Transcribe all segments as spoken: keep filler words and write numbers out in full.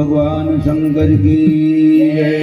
भगवान शंकर की जय।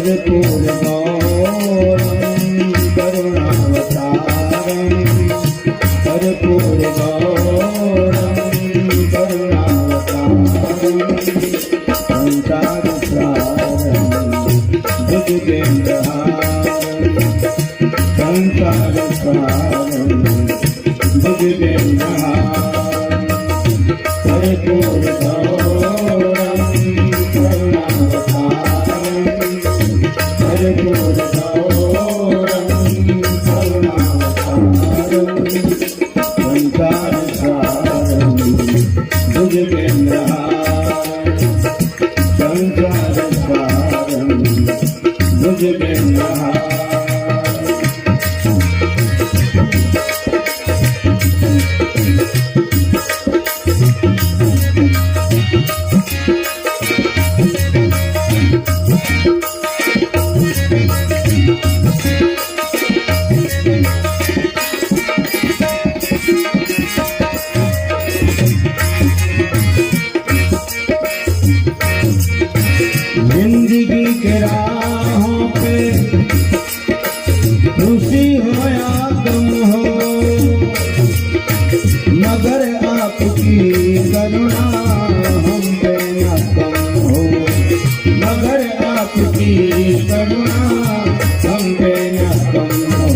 कर्पूरगौरं करुणावतारं, कर्पूरगौरं करुणावतारं, संसारसारं भुजगेन्द्रहारं, संसारसारं भुजगेन्द्रहारं, कर्पूरगौरं करुणावतारं, कर्पूरगौरं करुणावतारं, संसारसारं भुजगेन्द्रहारं, संसारसारं भुजगेन्द्रहारं। जिंदगी के राहों पे खुशी हो या गम हो, मगर आपकी करुणा हम पे न कम हो, मगर आपकी करुणा हम पे न कम हो।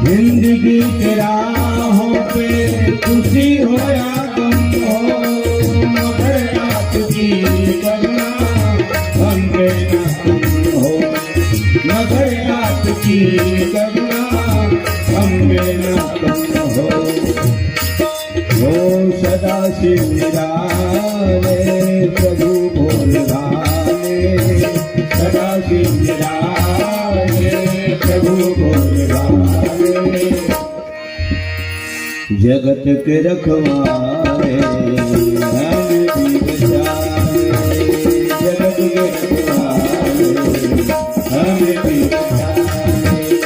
जिंदगी के राहों पे खुशी हो या गम हो, मगर आपकी करुणा हम पे ना कम हो, मगर आपकी करुणा हम पे ना कम हो। ओ सदा शिव निराले प्रभु भोले भाले, सदा शिव निराले प्रभु भोले भाले। जगत के रखवाले, हमें भी बचाले, जगत के रखवाले, हमें भी बचाले।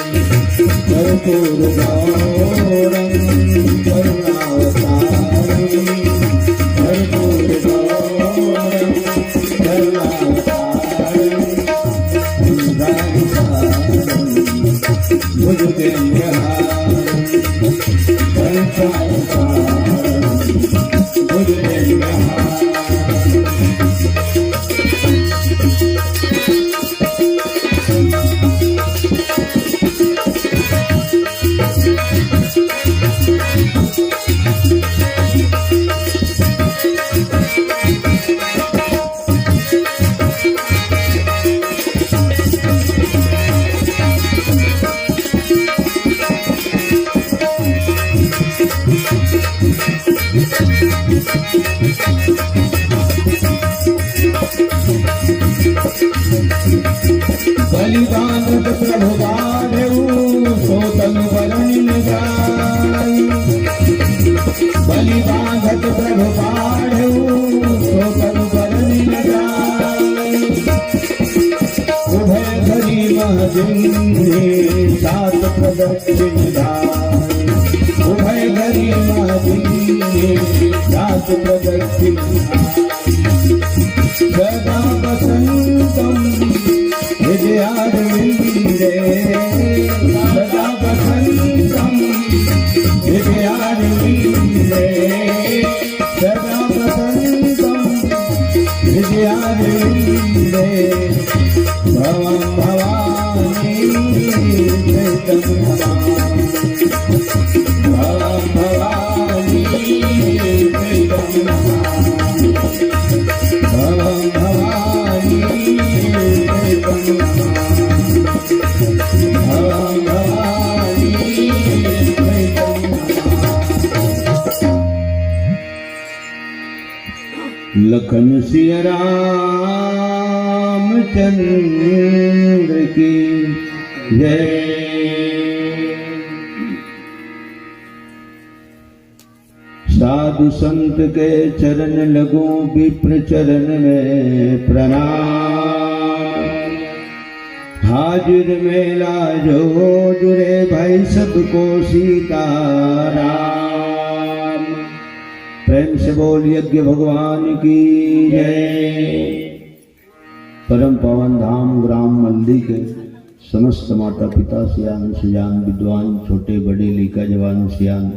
कर्पूर गौरम करुणावतारम, कर्पूर गौरम करुणावतारम, भुजगेंद्रहारम, संसारसारम, भुजगेंद्रहारम। बलि बाँधत प्रभु बाढ़उ, सो तनु बरनि न जाय। बलि बाँधत प्रभु बाढ़उ, सो तनु बरनि न जाय। उभय धरी मह दीन्ही, सात प्रदक्षिण धाय। उभय धरी मह दीन्ही, सात प्रदक्षिण धाय। सदा वसन्तं हृदयारविन्दे, सदा वसन्तं हृदय भवं भवानी प्रीतं नमः। भवं भवानी प्रीतं नमः। भवं भवानी प्रीतं नमः। भवं भवानी प्रीतं नमः। लखन सिया रामचंद्र की जय। साधु संत के चरण लगो, विप्र चरण में प्रणाम। हाजिर मेला जो जुड़े भाई सबको सीताराम। प्रेम से बोल यज्ञ भगवान की जय। परम पावन धाम ग्राम मल्ली के समस्त माता पिता, सियान सुजान, विद्वान, छोटे बड़े, लइका जवान सियान,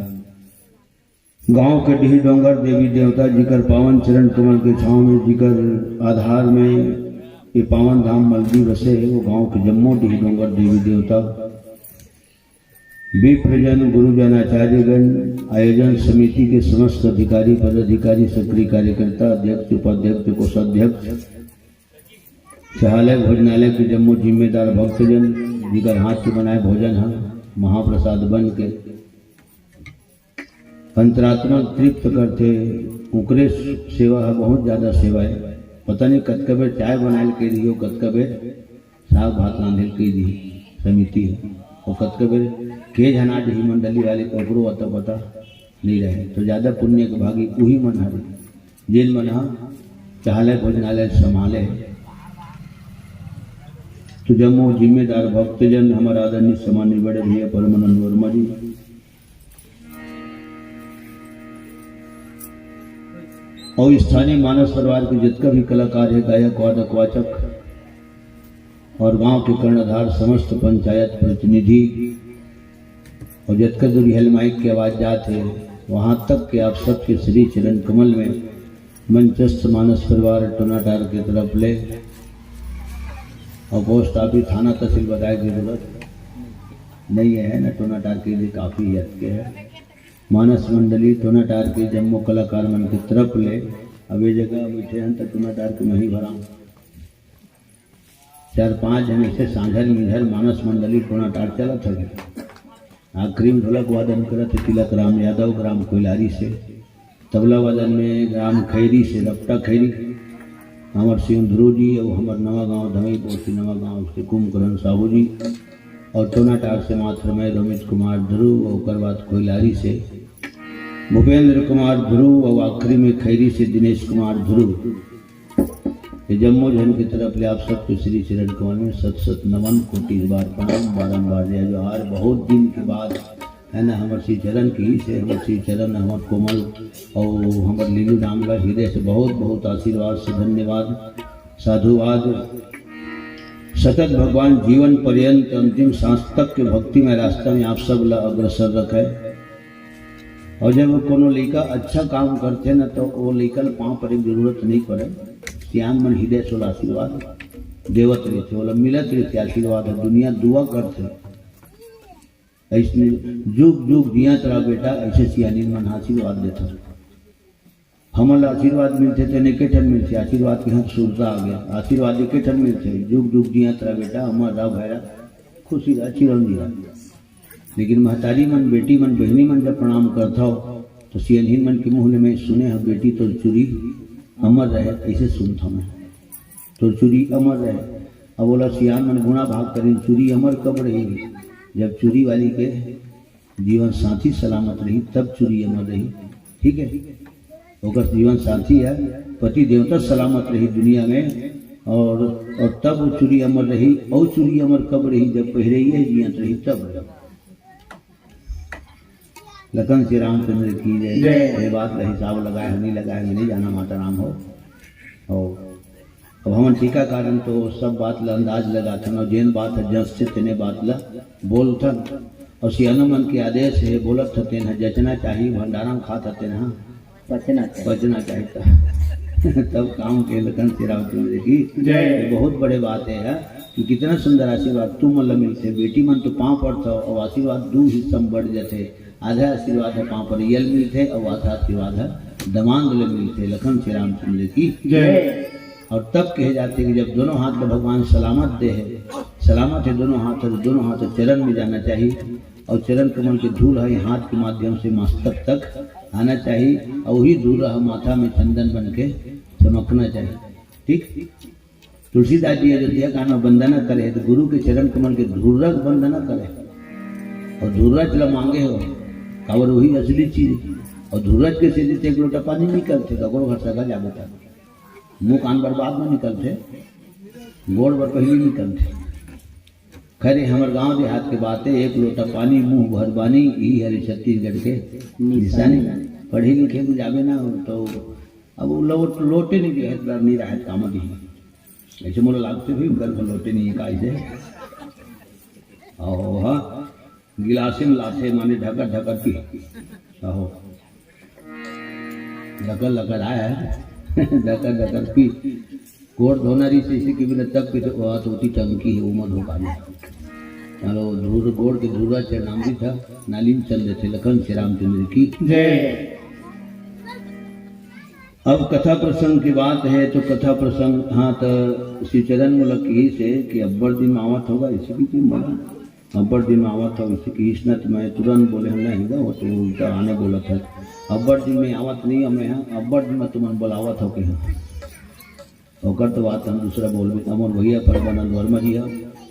गांव के डीह डोंगर देवी देवता जिकर पावन चरण कमल के छांव में, जिकर आधार में ये पावन धाम मल्ली बसे हे, वो गांव के जम्मो डीह डोंगर देवी देवता, विप्रजन, गुरुजन, आचार्यगण, आयोजन समिति के समस्त अधिकारी, पदाधिकारी, सक्रिय कार्यकर्ता, अध्यक्ष, उपाध्यक्ष, कोषाध्यक्ष, सहालय भोजनालय के जम्मो जिम्मेदार भक्तजन, जिकर हाथ के बनाए भोजन ह महाप्रसाद बन के अंतरात्मा तृप्त करथे, ओकरे सेवा ह बहुत ज्यादा सेवा हे। पता नहीं कतका बेर चाय बनाए ल कह दिही, कतका बेर साग भात रांधे ल कह दिही समिति ह, अउ कतका बेर के झन आ जही मंडली वाले, ओकरो अता पता नहीं रहे। तो ज्यादा पुण्य के भागी उही मन हरे, जेन मन ह चाहले भोजनालय संभाले। तो जम्मो जिम्मेदार भक्तजन, हमर आदरणीय सम्माननीय बड़े भैया परमानंद वर्मा जी, अउ स्थानीय मानस परिवार के जतका भी कलाकार हे, गायक, वादक, वाचक अउ गांव के कर्णधार, समस्त पंचायत प्रतिनिधि अउ जतका दूर हल माइक के आवाज जात हे, वहां तक के आप सबके श्री चरण कमल में मंचस्थ मानस परिवार टोनाटार के तरफ ले, अउ पोस्ट ऑफिस, थाना, तहसील बताए के जरूरत नहीं है ना, टोनाटार के लिए काफी हद के है। मानस मंडली टोनाटार के जम्मो कलाकार मन के तरफ ले, अब ये जगह बैठे हैं तो टोनाटार के मही भराऊं। चार पांच झन ऐसे सांझर मिंझर मानस मंडली टोनाटार चलत हवे। आखिरी में ढोलक वादन करत हे तिलक राम यादव, ग्राम कोइलारी से। तबला वादन में ग्राम खैरी से, रपटा खैरी, अमर सिंह ध्रुव जी, अउ हमर नवा गांव धमई पोस्ती नवा गांव से कुंभकर्ण साहू जी, अउ टोनाटार से मात्र मैं रोमित कुमार ध्रुव, अउ ओकर बाद कोइलारी से भूपेंद्र कुमार ध्रुव, अउ आखिरी में खैरी से दिनेश कुमार ध्रुव। ये जम्मो झन के तरफ ले आप सबके श्री चरण कमल में सत सत नमन, कोटि बार प्रणाम, बारंबार जय जोहार। बहुत दिन के बाद है ना, हमर श्री चरण की से, हमर श्री चरण, हमर कोमल अउ हमर लीलू नाम ला हृदय से बहुत बहुत आशीर्वाद से धन्यवाद, साधुवाद। सतत भगवान जीवन पर्यंत अंतिम सांस तक के भक्ति में रास्ता में आप सब ला अग्रसर रखे। अउ जब कोनो लइका अच्छा काम करथे न, तो वो लइका ल पांव परे के जरूरत नहीं पड़े। सियान मन हृदय से ओला आशीर्वाद देवत रहिथे, ओला मिलत रहिथे आशीर्वाद ह। दुनिया दुआ करथे, अइसने जुग जुग जियत रह बेटा, अइसे सियानिन मन आशीर्वाद देथे। हमन ला आशीर्वाद मिलथे तेन एके ठन मिलथे, आशीर्वाद के यहाँ सुरता आ गया। आशीर्वाद एके ठन मिलथे, जुग जुग जियत रह बेटा, अमर रह भैरा, खुशी रह, चिरंजीव रह। लेकिन महतारी मन, बेटी मन, बहिनी मन जब प्रणाम करथव, तो सियनहिन मन के मुंह ले मैं सुने हव, "बेटी तोर चुरी अमर रहे", ऐसे सुनथव मैं, "तोर चुरी अमर रहे।" अब ओला सियान मन गुणा भाग करिन, "चुरी अमर कब रही?" जब चुरी वाली के जीवन साथी सलामत रही, तब चुरी अमर रही। ठीक है, ओकर जीवन साथी है, पति देवता सलामत रही दुनिया में, और, और तब वो चुरी अमर रही। और चुरी अमर कब रही? जब पहिरे ये जियत रही तब। लखन श्री रामचंद्र की जय। जय। ये बात का हिसाब लगाए, हम नहीं लगाए, हम नहीं जाना माता राम हो। और अब हमन टीकाकरण तो सब बात ला अंदाज लगाथन, और जेन बात ह जस से तेने बात ला बोलथन। और सियाना मन के आदेश है, बोलत ह तेन ह जचना चाही, भंडारा में खात ह तेन ह बचना चाही। बचना चाही। त तब काम के लखन श्री रामचंद्र की जय। ये बहुत बड़े बात है यार, कि कितना सुंदर आशीर्वाद तुम मन ल मिलथे। बेटी मन तो पाँव पड़थव, अउ आशीर्वाद दू हिस्सा में बंट जथे। आधा आशीर्वाद ह पाँव पड़इया ल मिलथे, अउ आधा आशीर्वाद ह दमांद ल मिलथे। लखन श्री रामचंद्र की जय। अउ तब कहे जाथे कि जब दोनों हाथ ल भगवान सलामत दे हे, सलामत हे दोनों हाथ, तो दोनों हाथ चरण में जाना चाहिए। अउ चरण कमल के धूल ह हाथ के माध्यम से मस्तक तक आना चाहिए, अउ वही धूल ह माथा में चंदन बन के चमकना चाहिए। ठीक, तुलसीदास जी अयोध्या कांड में वंदना करे हे, तो गुरु के चरण कमल के धूल ल वंदना करे, अउ धूल ल मांगे हो, काबर वही असली चीज। अउ धूल के से जैसे एक लोटा पानी निकलथे, ककरो घर सगा जाबे तक मुंह कान बर्बाद में निकलथे, गोड़ बर पहली निकलथे। खैर, हमर गांव देहात के बात है, एक लोटा पानी मुंह भर बानी, ई हरे छत्तीसगढ़ के निशानी। पढ़े लिखे में जाबे ना तो अब वो लोट, लोटे नहीं दिए, नहीं रहा काम दी। ऐसे मोला लागते भी घर को लोटे नहीं का ऐसे। ओ हाँ, गिलासे में लाथे माने ढकर ढकर पी। आहो। लकर लकर आय, लकर लकर पी। गोड़ धोना रहिस, इसी के बिना तक पी तो, वह तो होती टंकी है, उमर हो पानी। चलो, धूर गोड़ के धूरा चरणामृत ह, नाली में चल देथे। लखन श्री रामचंद्र की जय। अब कथा प्रसंग की बात है, तो कथा प्रसंग, हाँ, तो श्री चरण मोला कहिस हे कि अब्बड़ दिन में आवत होगा, इसी की तुम बोला। अब्बड़ दिन में आवत हो, इसी कहिस न, तो मैं तुरंत बोले, हम नहीं होगा, वो तो उल्टा आने बोला था। अब्बड़ दिन में आवत नहीं हमें, हाँ, अब्बड़ दिन में तुमन बोलावत हो के, हाँ। ओकर तो बात हम दूसरा बोलबे। हमर भैया परमानंद वर्मा जी ह,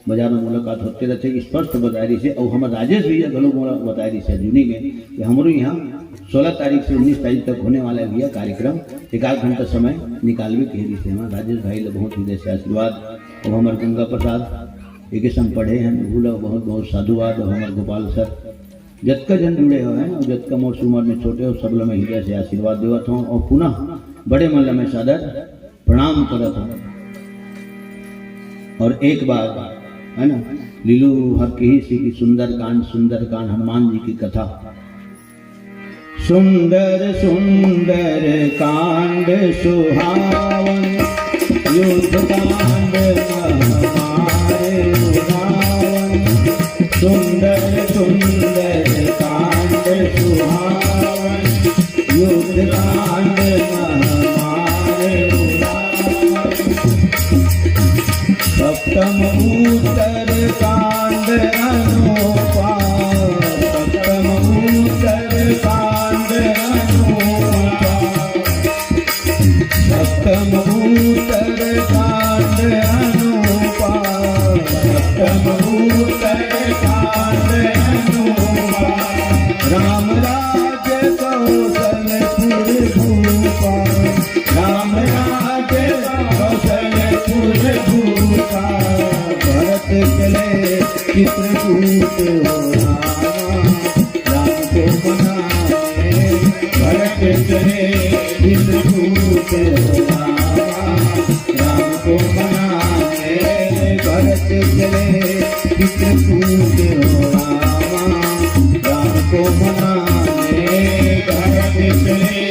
बाजार में मुलाकात होते रहते, स्पष्ट बताए रहिस हे, अउ हमर राजेश भैया घलो मोला बताए रहिस हे जूनी में कि हमरो यहाँ सोलह तारीख से उन्नीस तारीख तक होने वाला है भैया कार्यक्रम, एक आध घंटा समय निकालबे कहे रहिस हे। हमर राजेश भाई ल बहुत हृदय से आशीर्वाद। अउ हमर गंगा प्रसाद एके संग पढ़े हैं, उहू ल बहुत बहुत साधुवाद। अउ हमर गोपाल सर, जतका झन जुड़े हो हैं अउ जतका मोर से उमर में छोटे हो, सब ल मैं हृदय से आशीर्वाद देवत हूँ अउ पुनः बड़े मन ल मैं सादर प्रणाम करत हूँ। अउ एक बार, है ना, लीलू हर कहिस हे कि सुंदर कांड, सुंदर कांड, हनुमान जी की कथा। सुंदर सुंदर कांड सुहावन, युद्ध कांड मह मारे उड़ावन। सुंदर सुंदर कांड सुहावन, युद्ध कांड मह मारे उड़ावन। सप्तम उत्तर कांड अनूपा, सप्तम उत्तर कांड अनूपा। सप्तम उत्तर कांड अनूपा, सप्तम उत्तर कांड अनूपा। राम राज्य कौशलपुर भूपा, राम राज्य कौशलपुर भूपा। भरत चले चित्रकूट हो रामा, राम को मनाने भरत चले चित्रकूट हो रामा, राम को मनाने भरत चले चित्रकूट हो रामा, राम को मनाने भरत चले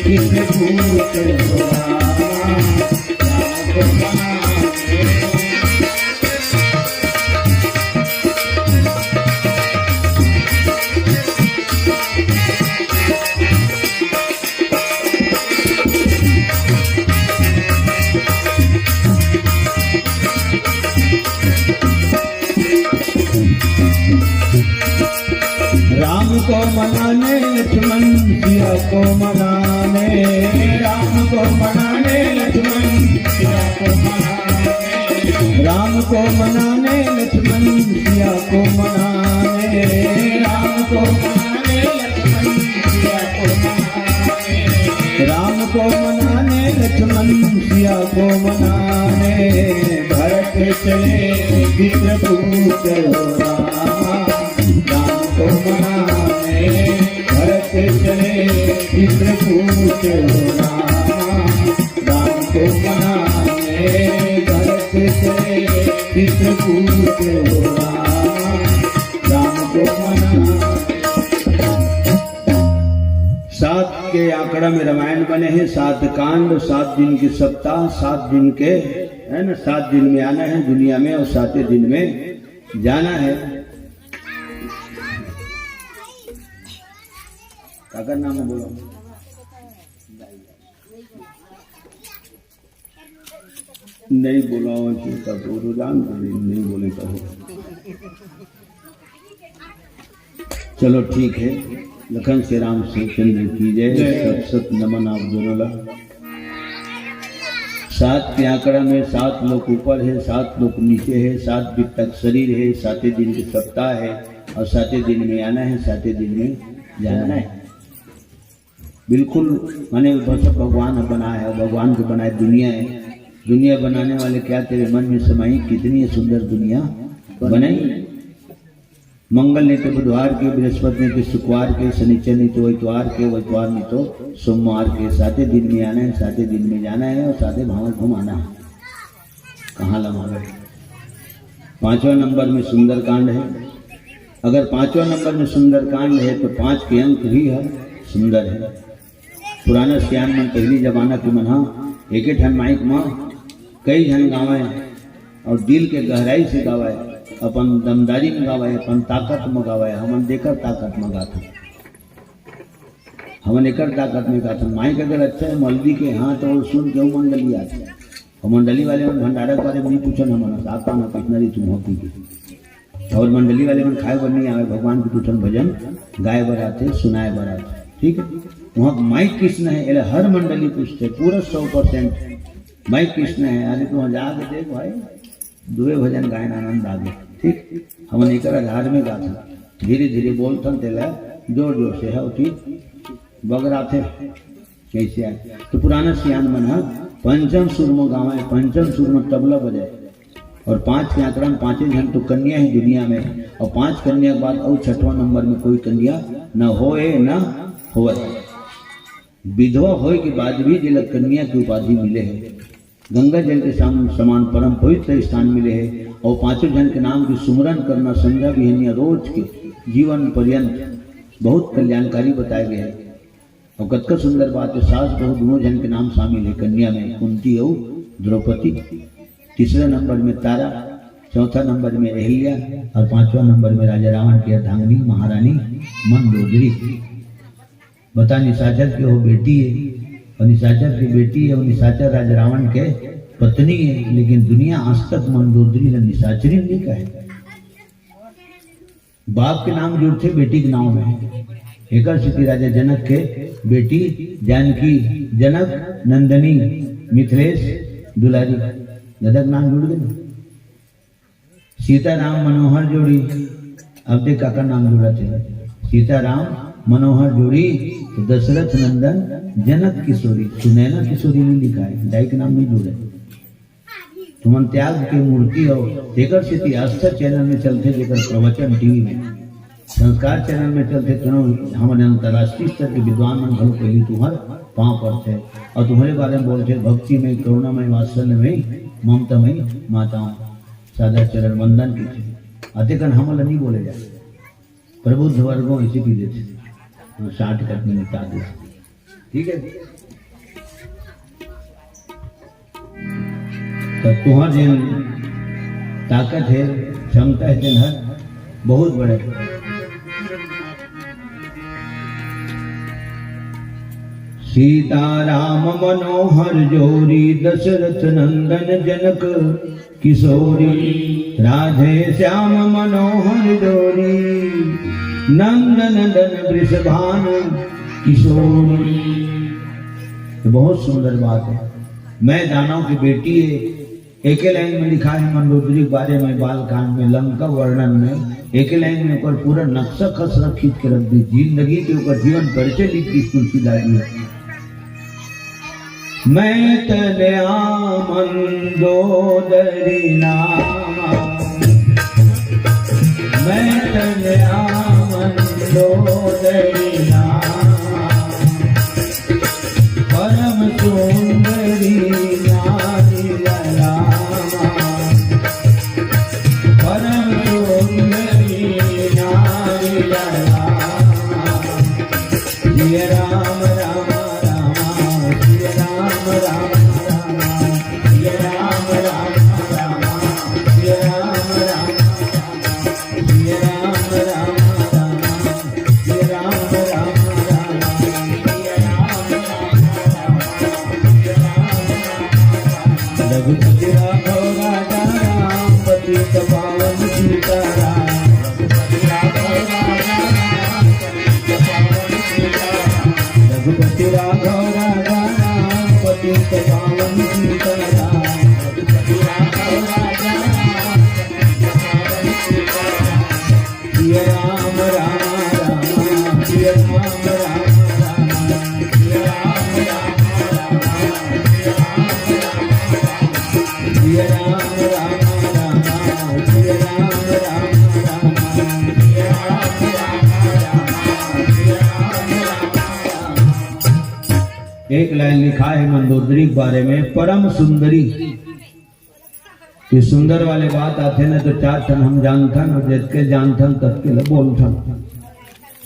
चित्रकूट हो रामा, राम को मनाने। राम को मनाने लक्ष्मण सिया को मनाने, राम को मनाने लक्ष्मण सिया को मनाने, राम को मनाने लक्ष्मण सिया को मनाने, राम को मनाने लक्ष्मण सिया को मनाने। राम को मनाने लक्ष्मण सिया को मनाने, भरत चले चित्रकूट हो रामा। राम को मनाने भरत चले चित्रकूट हो रामा। राम को मनाने भरत चले चित्रकूट हो रामा। राम को मनाने। सात के आंख आंकड़ा में रामायण बने हे, सात कांड, सात दिन के सप्ताह, सात दिन के, है ना, सात दिन में आना है दुनिया में और साते दिन में जाना है। काकर नाम बोलो। नहीं बोला हो तो, तब वो तो जान पड़े, नहीं बोले तो हो। चलो ठीक है, लखन श्री राम चंद्र की जय। जय। सत सत नमन आप दोनों ला। सात के आंकड़ा में सात लोग ऊपर है, सात लोग नीचे है, सात दिन तक शरीर है, साते दिन के सप्ताह है और साते दिन में आना है, साते दिन में जाना है। बिल्कुल, माने वो सब भगवान ह बनाए है, भगवान के बनाए दुनिया है। दुनिया बनाने वाले क्या तेरे मन में समाई, कितनी सुंदर दुनिया बनाई। मंगल नहीं तो बुधवार के, बृहस्पति नहीं तो शुक्रवार के, शनिचर नहीं तो इतवार के, इतवार नहीं तो सोमवार के। साते दिन में आना है, साते दिन में जाना है और साते भाव घुमाना है। कहाँ लमावे? पांचवा नंबर में सुंदरकांड है। अगर पांचवा नंबर में सुंदरकांड है तो पांच के अंक भी है, सुंदर है। पुराना सियान मन पहली जमाना के मन हा एके ठन माइक म कई झन गावय और दिल के गहराई से गावय, अपन दमदारी में गावय, अपन ताकत में गावय। हमन देकर ताकत में गाथन, हमन एकर ताकत में गाथन। माइक अगर अच्छा है मलदी के, हाँ, तो वो सुन के वो मंडली आथे। और मंडली वाले मन भंडारा के बारे में नहीं पूछन हमन, साफ पाना कितना दी तुम होती की। और मंडली वाले मन खाए बर नहीं आवे, भगवान के दू ठन भजन गाए बर आथे, सुनाए बर आथे। ठीक है, वहाँ माइक किसना है, एला हर मंडली पूछते, पूरा सौ परसेंट माइक किसना है। अरे तुम जाके देख भाई, दुए भजन गायन आनंद आ गए। ठीक, हमन एकर आधार में गाथन, धीरे धीरे बोलथन, तेला जोर जोर से है उठी बगराथे। कैसे आए? तो पुराना सियान मन ह पंचम सुर में गावे, पंचम सुर में तबला बजाए। और पांच के आंकड़ा में पांचे झन तो कन्या है दुनिया में, और पांच कन्या के बाद और छठवां नंबर में कोई कन्या न होए न होए। विधवा होए के बाद भी जेला कन्या की उपाधि मिले है, गंगा जल के सम-, समान परम पवित्र स्थान मिले है। और पांचों झन के नाम के सुमरन करना संझा बिहनिया रोज के जीवन पर्यंत बहुत कल्याणकारी बताए गए है। और कतका सुंदर बात है, सास बहू दोनों झन के नाम शामिल है कन्या में, कुंती और द्रौपदी। तीसरा नंबर में तारा, चौथा नंबर में अहिल्या और पांचवा नंबर में राजा रावण की अर्धांगिनी महारानी मंदोदरी। बता, निशाचर के वो बेटी है, और निशाचर की बेटी है, और निशाचर राजा रावण के पत्नी है, लेकिन दुनिया आज तक मंदोदरी ला निशाचरी नहीं कहे। बाप के नाम जुड़थे बेटी के नाम में। एकर सेती राजा जनक के बेटी जानकी, जनक नंदनी, मिथिलेश दुलारी, दादा के नाम जुड़ गए। सीता राम मनोहर जोड़ी, अब देख काकर नाम जुड़त हे, सीता राम मनोहर जोड़ी, तो दशरथ नंदन जनक किशोरी, सुनैना किशोरी नहीं लिखा है, दाई के नाम नहीं जुड़े। तुमन त्याग के मूर्ति हो, तेकर सेती आस्था चैनल में चलथे, जेकर प्रवचन टीवी में, संस्कार चैनल में चलथे, तेनो हमन अंतर्राष्ट्रीय स्तर के विद्वान मन घलो पहिली तुहर पांव पड़थे और तुम्हरे बारे में बोलथे, भक्ति में, करुणा में, वात्सल्य में, ममता में माताओं। सादर चरण वंदन कीथे। अतेकन हमन ल नहीं बोले जाए, प्रबुद्ध वर्गों ऐसे भी देथे, हाँ, shortcut में निकाल देथे। ठीक है, तो तुहर जेन ताकत है, क्षमता है, तेन हर बहुत बड़े। सीता राम मनोहर जोरी, दशरथ नंदन जनक किशोरी। राधे श्याम मनोहर जोरी, नंद नंदन वृषभान किशोरी। ये बहुत सुंदर बात है। मैं दानव की बेटी है, एके लाइन में लिखा है मंदोदरी के बारे में, बालकांड में, लंका वर्णन में, एके लाइन में ओकर पूरा नक्शा खसरा खींच के रख दी, जिंदगी के ओकर जीवन परिचय लिख दी तुलसीदास जी। मैं तनया मंदोदरी नामा, मैं तनया मंदोदरी नामा, परम सुंदरी नारी ललामा, परम सुंदरी नारी ललामा। जय राम राम रघुपति राघव राजा राम, पतित पावन सीताराम। रघुपति राघव राजा राम, पतित पावन सीताराम। रघुपति राघव राजा राम, पतित पावन सीताराम। रघुपति राघव राजा राम, पतित पावन सीताराम। सिया राम राम राम, सिया राम राम राम, सिया राम राम राम, सिया राम राम राम, सिया राम राम राम, सिया राम राम राम, सिया राम राम राम, सिया राम राम राम। एक लाइन लिखा है मंदोदरी के बारे में, परम सुंदरी। ये सुंदर वाले बात आथे न, तो चार ठन हम जानथन, और जतके जानथन, ततके ल बोलथन।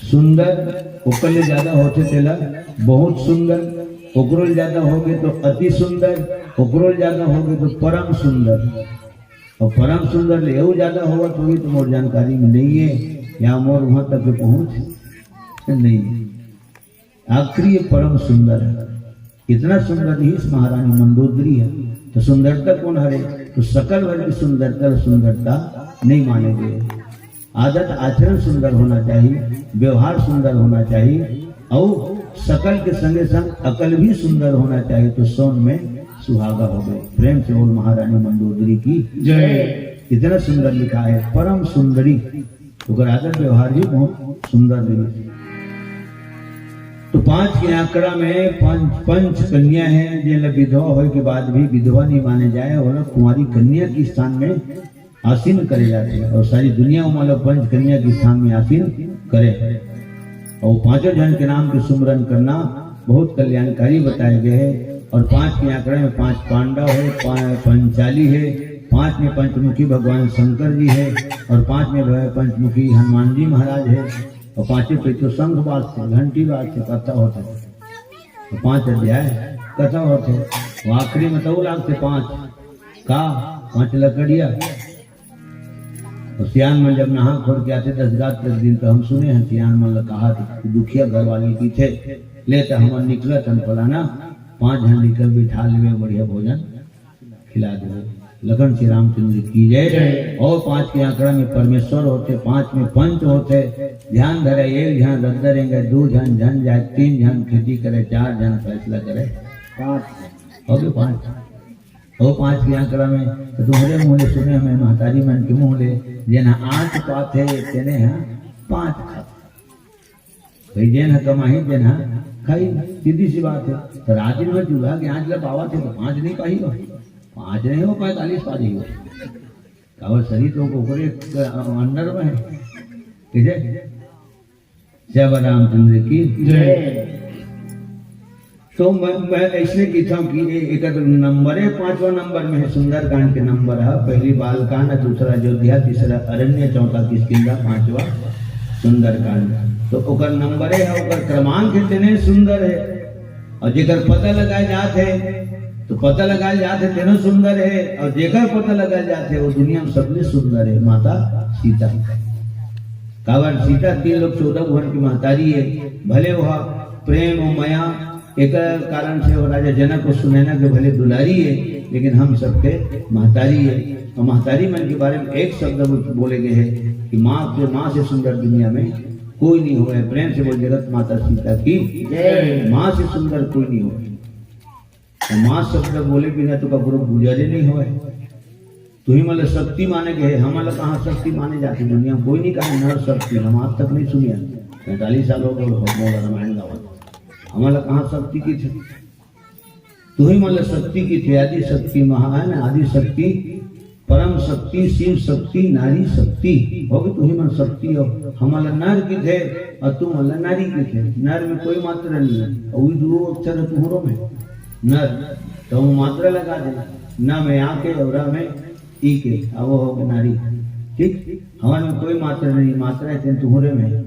सुंदर ओकर ले ज्यादा होथे, तेला बहुत सुंदर, ओकरो ले ज्यादा होगे तो अति सुंदर, ओकरो ले ज्यादा होगे तो परम सुंदर। और परम सुंदर ले अउ ज्यादा होवत होही तो मोर जानकारी में नहीं है, या मोर वहां तक के पहुंच नहीं है। आखिरी ये परम सुंदर है। इतना सुंदर रहिस महारानी मंदोदरी ह, तो सुंदरता कोन हरे? तो सकल भर के सुंदरता ल सुंदरता नहीं माने गे। आदत आचरण सुंदर होना चाहिए, व्यवहार सुंदर होना चाहिए, और सकल के संगे संग अकल भी सुंदर होना चाहिए, तो सोन में सुहागा हो गए। प्रेम से बोल महारानी मंदोदरी की जय। इतना सुंदर लिखा है, परम सुंदरी। ओकर आदत व्यवहार भी बहुत सुंदर रहिस। तो पांच के आंकड़ा में पंच, पंच कन्या है, जेला विधवा होए के बाद भी विधवा नहीं माने जाए, ओला कुंवारी कन्या के स्थान में आसीन करे जाथे, और सारी दुनिया ओमन ला पंच कन्या के स्थान में आसीन करे। और पांचों जन के नाम के सुमरन करना बहुत कल्याणकारी बताए गए हैं। और पांच के आंकड़ा में पांच पांडव है, पा-, पंचाली है, पांच में पंचमुखी भगवान शंकर जी है, और पांच में भ-, पंचमुखी हनुमान जी महाराज है, और पांचों पे तो शंख बाजथे, घंटी बाजथे, कथा होथे। तो पांच अध्याय कथा होथे, वो आखिरी में तो लागथे पांच का, पांच लकड़िया। और सियान मन जब नहा खोर के आथे दस रात तक दिन, तो हम सुने हैं सियान मन ला कहा कि दुखिया घर वाली की थे, ले तो हमन निकलत हन फलाना, पांच झन निकल बिठा लेवे बढ़िया भोजन खिला देवे। लखन श्री रामचंद्र की जय। जय। और पांच के आंकड़ा में परमेश्वर होथे, पांच में पंच होथे। ध्यान धरे, एक झन रद्दा रेंगे, दू झन झन जाए, तीन झन खेती करे, चार झन फैसला करे, पांच हो गए पांच। वो पांच के आंकड़ा में तो तुम्हरे मुंह ले सुने हमें महतारी मन के मुंह ले, जेन ह आंच पाथे तेने ह पांच खाथे। भाई जेन ह कमाही तेन ह खाही, सीधी सी बात है। तो राजिन में चूल्हा के आंच ले पावत है तो पांच नहीं पाही हो, पांच नहीं हो, पैंतालीस पा जाही हो। काबर शरीर तो ओकरे अंडर में है, ठीक है? जय रामचंद्र की जय। तो मैं, मैं ऐसने कहता हूँ कि ए-, एक नंबर है, पांचवा नंबर में है सुंदरकांड के नंबर है। पहली बालकांड, दूसरा अयोध्या, तीसरा अरण्य, चौथा किष्किंधा, पांचवा सुंदरकांड। तो ओकर नंबर है, ओकर क्रमांक इतने सुंदर है। और जेकर पता लगाए जात है, तो पता लगाए जात है, तेनो सुंदर है। और जेकर पता लगाए जात है, वो दुनिया में सबले सुंदर है, माता सीता। काबर सीता तीन लोक चौदह भुवन की महतारी है। भले वह प्रेम और मया एक कारण से वो राजा जनक और सुनैना के भले दुलारी है, लेकिन हम सबके महतारी है। और महतारी मन के बारे में एक शब्द बोले गए है कि माँ के, माँ से सुंदर दुनिया में कोई नहीं होवे। प्रेम से बोल, जगत माता सीता की जय। माँ से सुंदर कोई नहीं होवे। तो माँ शब्द बोले बिना तो ककरो गुजरे नहीं होवे। तुही मन ल शक्ति माने गए, हमन ल कहाँ शक्ति माने जाथे? दुनिया में कोई नहीं कहा नर शक्ति, हम आज तक नहीं सुनिया। पैंतालीस साल हो गए मोला रामायण गावत, हमन ल कहाँ शक्ति की थे? तुही मन ल शक्ति की थे, आदि शक्ति महा है ना, आदि शक्ति, परम शक्ति, शिव शक्ति, नारी शक्ति। हो गए तुही मन शक्ति हो। हमन ल नर की थे और तुम मन ल नारी की थे। नर में कोई मात्रा नहीं है, और वही दो अक्षर है तुम्हारों में, नर। तो वो मात्रा लगा दे, न में आके और र में ई के, अब वो हो गए नारी। ठीक, हमन में कोई मात्रा नहीं, मात्रा है तेन तुहरे में।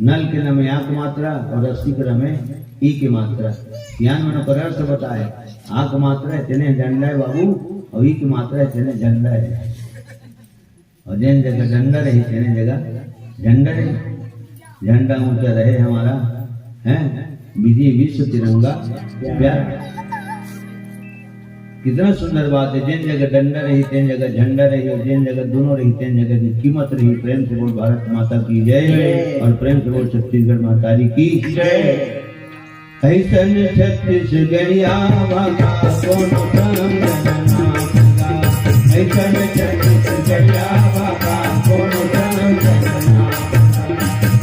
नल के न में आक मात्रा और रस्सी के र में ई के मात्रा। ज्ञान मन ओकर अर्थ बताए, आक मात्रा है तेने डंडा है बाबू, और ई के मात्रा है तेने झंडा है। और जेन जगह डंडा रही, तेने जगह झंडा रही। झंडा ऊंचा रहे हमारा, हैं, विजय विश्व तिरंगा प्यारा। कितना सुंदर बात है, जेन जगह डंडा रही, तेन जगह झंडा रही, और जेन जगह दोनों रही, तेन जगह की कीमत रही। प्रेम से बोल भारत माता की जय, जय। और प्रेम से बोल छत्तीसगढ़ महतारी की जय। ऐसन छत्तीसगढ़िया भाखा कोनो संग ना भाखा। ऐसन छत्तीसगढ़िया भाखा कोनो संग ना भाखा।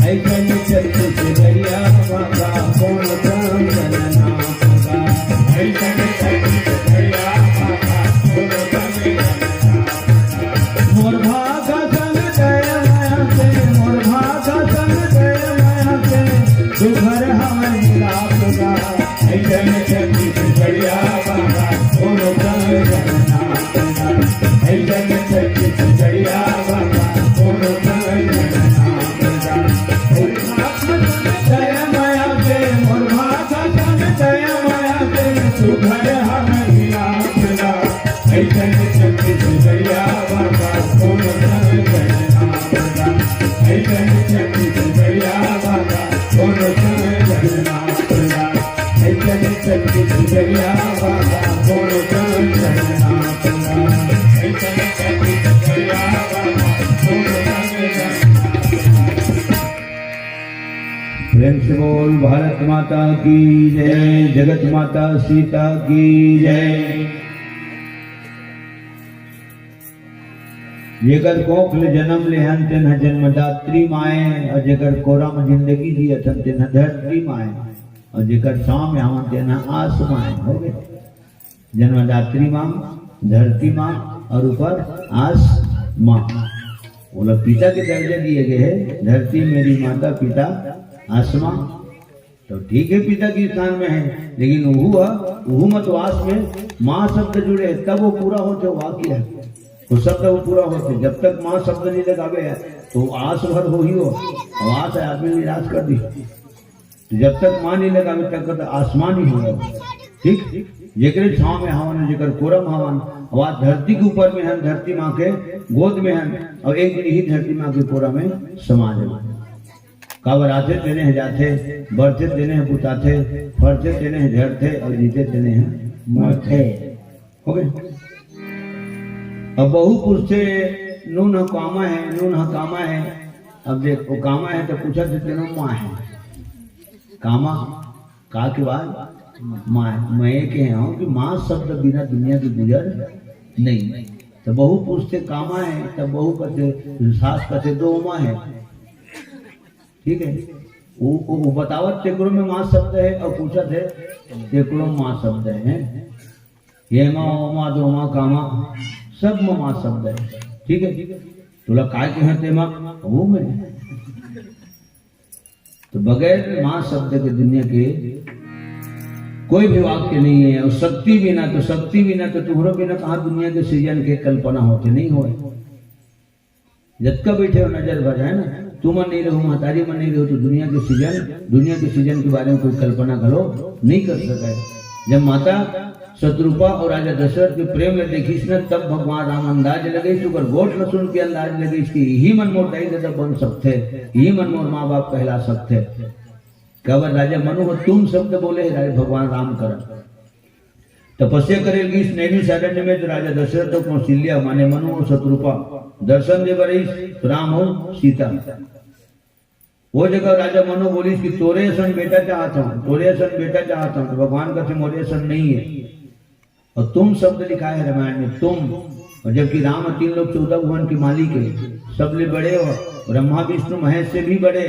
ऐसन छत्तीसगढ़िया भाखा कोनो संग ना भाखा। ऐसन छत्तीसगढ़िया भाखा कोनो संग ना भाखा। मोर भाखा संग दया माया के, मोर भाखा संग दया माया के, सुघर हमर मिलाप गा। ऐसन छत्तीसगढ़िया भाखा कोनो संग ना भाखा। ऐसन छत्तीसगढ़िया भाखा कोनो संग ना भाखा। मोर भाखा संग दया माया के, मोर भाखा संग दया माया के, सुघर हमर मिलाप गा। ऐसन छत्तीसगढ़िया भाखा कोनो संग ना भाखा। ऐसन छत्तीसगढ़िया भाखा कोनो संग ना भाखा। ऐसन छत्तीसगढ़िया भाखा कोनो संग ना भाखा। ऐसन छत्तीसगढ़िया भाखा कोनो संग ना भाखा। प्रेम से बोल भारत माता की जय, जगत माता सीता की जय। जेकर कोख ले जन्म लेहन तेन ह जन्मदात्री माय, और जेकर कोरा म जिंदगी जियत हन तेन ह धरती माय, और जेकर छांव में हवन तेन ह आस माय। हो गे जन्मदात्री माँ, धरती माँ और ऊपर आस माँ। वो लोग पिता के दर्जा दिए गए हैं, धरती मेरी माता, पिता आसमां। तो ठीक है, पिता के स्थान में है, लेकिन वहू ह, वहू में तो आस में माँ शब्द जुड़े है, तब वो पूरा होते, वो वाक्य है, वो शब्द वो पूरा होते। जब तक माँ शब्द नहीं लगावे है, तो आस भर हो ही हो, और आस है, आदमी निराश कर दी। तो जब तक माँ नहीं लगावे, तब तक आसमान ही होगा। ठीक, जेकरे छांव में हवन, जेकर कोरा म हवन, और आज धरती के ऊपर में हन, धरती माँ के गोद में हन, और एक दिन ही धरती माँ के कोरा में समा जाए। काबर आथे तेने ह जाथे, बढ़थे तेने ह पुताथे, फरथे तेने ह झरथे, और जीथे तेने ह मरथे। हो गए। अब बहू पूछथे, "नून ह कामा है, नून ह कामा है?" अब देख, वो कामा है तो पूछत हे, "तेनो माँ है?" कामा, का के बाद? माँ। मैं ये कहे हूँ कि माँ शब्द बिना दुनिया की गुजर नहीं। तो बहू पूछथे, "कामा है?" तब बहू कहथे, सास कहथे, "दो माँ है।" ठीक है, वो, वो, वो बतावत तेकरो में माँ शब्द है और पूछत हे, तेकरो माँ शब्द है। ये माँ, वो माँ, दो माँ, कामा, सब में माँ शब्द है। ठीक है, तोला काय कहे तेमा, वो में। तो बगैर माँ शब्द के दुनिया के कोई भी वाक्य नहीं है। और शक्ति बिना तो, शक्ति बिना तो, तुम्हारो बिना कहाँ दुनिया के सृजन के कल्पना होते, नहीं होए। जतका बैठे हो नजर भर, है ना, तुमन नहीं रहो, महतारी मन नहीं रहो, तो दुनिया के सृजन, दुनिया के सृजन के बारे में कोई कल्पना घलो नहीं कर सके। जब माता शतरूपा और राजा दशरथ के प्रेम ल देखिस न, तब भगवान राम अंदाज लगइस, ओकर गोठ ल सुन के अंदाज लगइस कि यही मन मोर दाई ददा बन सकथे, यही मन मोर माँ बाप कहला सकथे। काबर राजा मनु ह तुम शब्द बोले, राजा भगवान राम करन तपस्या करे लगिस नैमिषारण्य में, तो राजा दशरथ अउ कौशल्या माने मनु अउ शतरूपा दर्शन दे बर आइस, तो राम अउ सीता। वो जगह राजा मनु बोलिस कि तोरे असन बेटा चाहत हूँ, तोरे असन बेटा चाहत हूँ, तो भगवान कहते मोरे असन नहीं है। और तुम शब्द लिखा है रामायण में, तुम। और जबकि राम तीन लोक चौदह भुवन के मालिक है, सबले बड़े हो, ब्रह्मा विष्णु महेश से भी बड़े।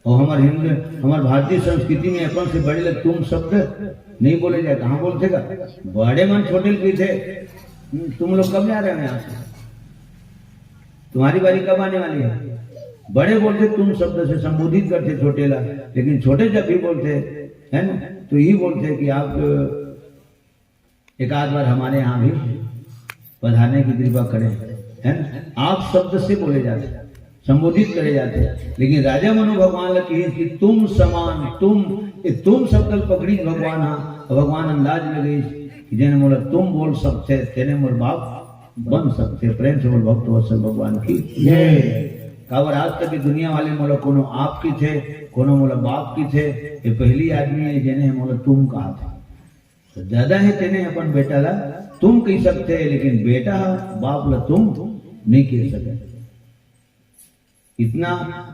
और हमार हिंदू, हमार भारतीय संस्कृति में अपन से बड़े लोग तुम शब्द नहीं बोले जाए। कहाँ बोलथे का? बड़े मन छोटे ल कहिथे। हम्म, तुम लोग कब जा रहे हो यहाँ से? तुम्हारी बारी कब आने वाली है? बड़े बोलथे तुम शब्द से, संबोधित करथे छोटे ला, लेकिन छोटे जब भी बोलथे, है ना, तो यही बोलथे कि आप एक आध बार हमारे यहाँ भी पधारने की कृपा करें, है ना? आप शब्द से बोले जाते, संबोधित करे जाते, लेकिन राजा मनु भगवान ला कहिस कि तुम समान, तुम, ये तुम शब्द ल पकड़िस भगवान हा, तो भगवान अंदाज लगइस कि जेने मोला तुम बोल सकथे, तेने मोर बाप बन सकथे। प्रेम से बोल भक्त वत्सल भगवान की जय। काबर आज तक ये दुनिया वाले मोला कोनो आप कहिथे, कोनो मोला बाप कहिथे, ये पहली आदमी है जेने मोला तुम कहा था। दादा हे तेने अपन बेटा ला तुम कहि सकथे, लेकिन बेटा ह बाप ला तुम नहीं कहि सकय। इतना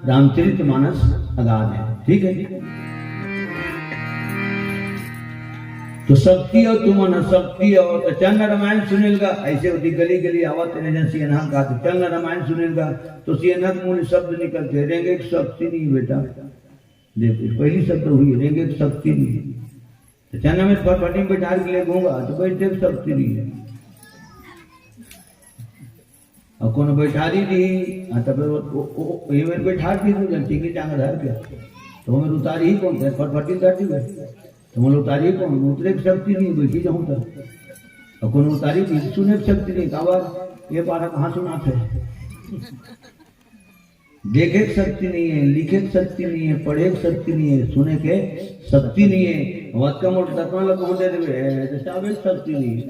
रामचरित मानस अगाध हे, ठीक हे। तो शक्ति अउ तुमन ह शक्ति अउ, तो चल न रामायण सुने ल गा, अइसे ओती गली गली आवत हे, जइसे सियनहा का, तो चल न रामायण सुने ल गा, तो सियनहा के मुंह ले शब्द निकलथे, रेंगे के शक्ति नहीं बेटा। देख, पहली शब्द हुई, रेंगे के शक्ति नहीं। तो चल न मैं फटफटी में बैठार के ले गूंगा, तो बैठे के शक्ति नहीं। अउ कोनो बैठारी दिही, हाँ, त फेर ओ, ओ, ओ, ये मेर बैठार दिही, तू जन टींगी टांग धर के। त ओमेर उतारही कोन? फेर फटफटी धर दिही। त ओमेर उतारही कोन? उतरे के शक्ति नहीं, बैठी जाहूं त। अउ कोनो उतारी दिही, सुने के शक्ति नहीं, काबर? ये पारा कहाँ सुनाथे? देखे के शक्ति नहीं हे, लिखे के शक्ति नहीं हे, पढ़े के शक्ति नहीं हे, सुने के शक्ति नहीं हे। अउ अतका मोट दतवन ला कहूं दे देबे, ए, त चाबे के शक्ति नहीं हे।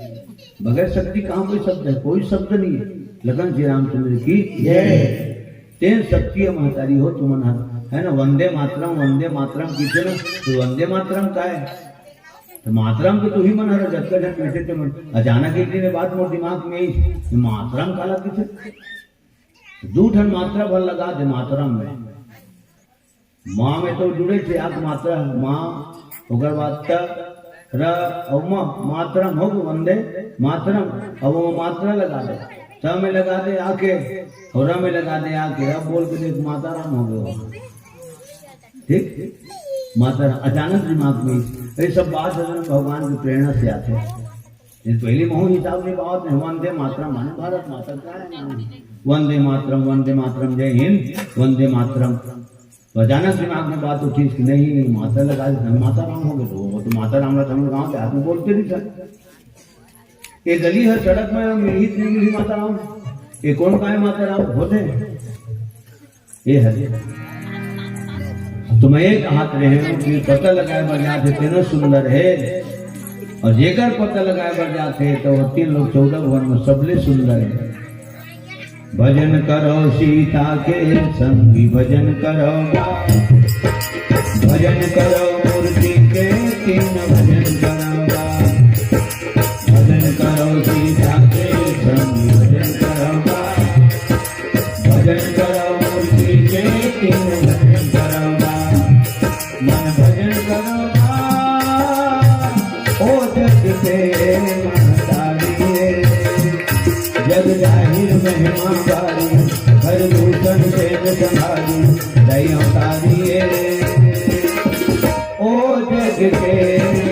बगैर शक्ति कहाँ कोई शब्द हे? कोई शब्द नहीं हे। लखन श्री रामचंद्र की जय। तेन शक्ति हे महतारी हो तुमन हर, हे ना? वंदे मातरम, वंदे मातरम कहिथे ना, तो वंदे मातरम का हे? तो मातरम तो तुही मन हर, जतका झन बैठे ते मन। अचानक एक दिन ये बात मोर दिमाग में आई, ये मातरम काला कहिथे? दू ठन मात्रा भर लगा दे मातरम में। माँ में तो जुड़े थे, आ के मात्रा, माँ, ओकर बाद त, र, अउ म, मातरम हो गे, वंदे मातरम। अब वो मात्रा लगा दे, त में लगा दे आ के, अउ र में लगा दे आ के, अब बोल के देख, माता राम हो गे। ठीक, माता राम, अचानक दिमाग में ये सब बात हे ना, भगवान की प्रेरणा से आथे। ये पहली महू हिसाब नहीं, बात नहीं, वंदे मातरम माने भारत माता का हे नाम। वंदे मातरम, वंदे मातरम, जय हिंद, वंदे मातरम। तो अचानक दिमाग में बात उठी कि नहीं, माता लगा दे, हम माता राम हो गे, तो वो तो माता राम ला तो हमर गाँव के आदमी बोलते नहीं था। ये गली हे, सड़क में मिलही त नहीं मिलही माता राम, ये कोन काय माता राम होथे? ये हे। तो मैं ये कहत रहेंव कि पता लगाए बर जाथे तेनो सुंदर हे, अउ जेकर पता लगाए बर जाथे त वो तीन लोक चौदह भुवन में सबले सुंदर हे। भजन करो सीता के संगी भजन करो गा, भजन करो मूर्ति के तीन भजन करो गा। भजन करो सीता के संगी भजन करो गा, भजन करो मूर्ति के तीन भजन करो गा। मन भजन करो गा, ओ जग के महतारी रे। जग जाहिर महिमा बारी, हर दूषण से न संभारी, दया तारी रे। ओ जग के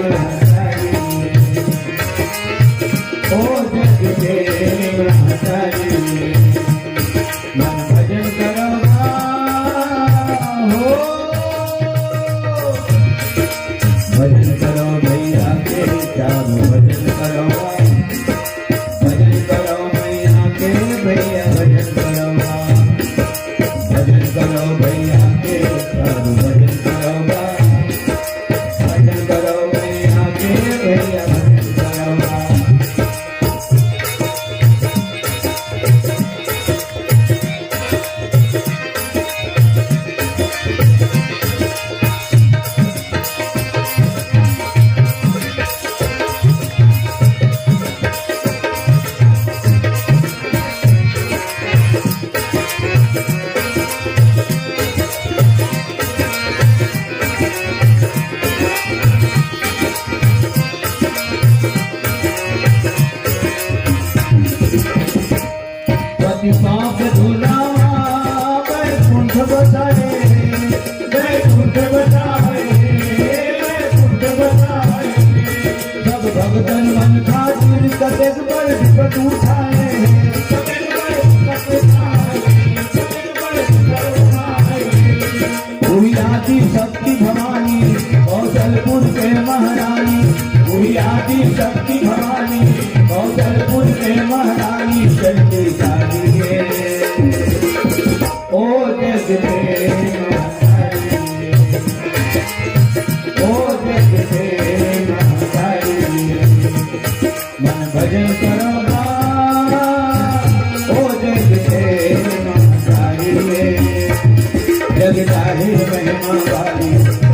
महतारी रे, ओ जग के महतारी रे। मन भजन करो गा, हो। भजन करो भैया के, चारों भजन करो गा। भजन करो मैया के, भैया भजन करो गा। भजन करो भैया के, चारों भजन करो गा। भजन करो मैया के, भैया भजन करो गा। पति पाप धुलावा, बैकुंठ बसाए, बैकुंठ बसाए, बैकुंठ बसाए। सब भगतन मन खातिर कतेक बड़ विपत उठाए, कतेक बड़ विपत उठाए, कतेक बड़ विपत उठाए। हुई आदि शक्ति भवानी, कौशलपुर के महारानी। हुई आदि शक्ति भवानी, कौशलपुर के महारानी। शक्तिशाली है ओ जग के महतारी, ओ जग के महतारी। मन भजन करो गा, ओ जग के महतारी रे। जग जाहिर महिमा बारी,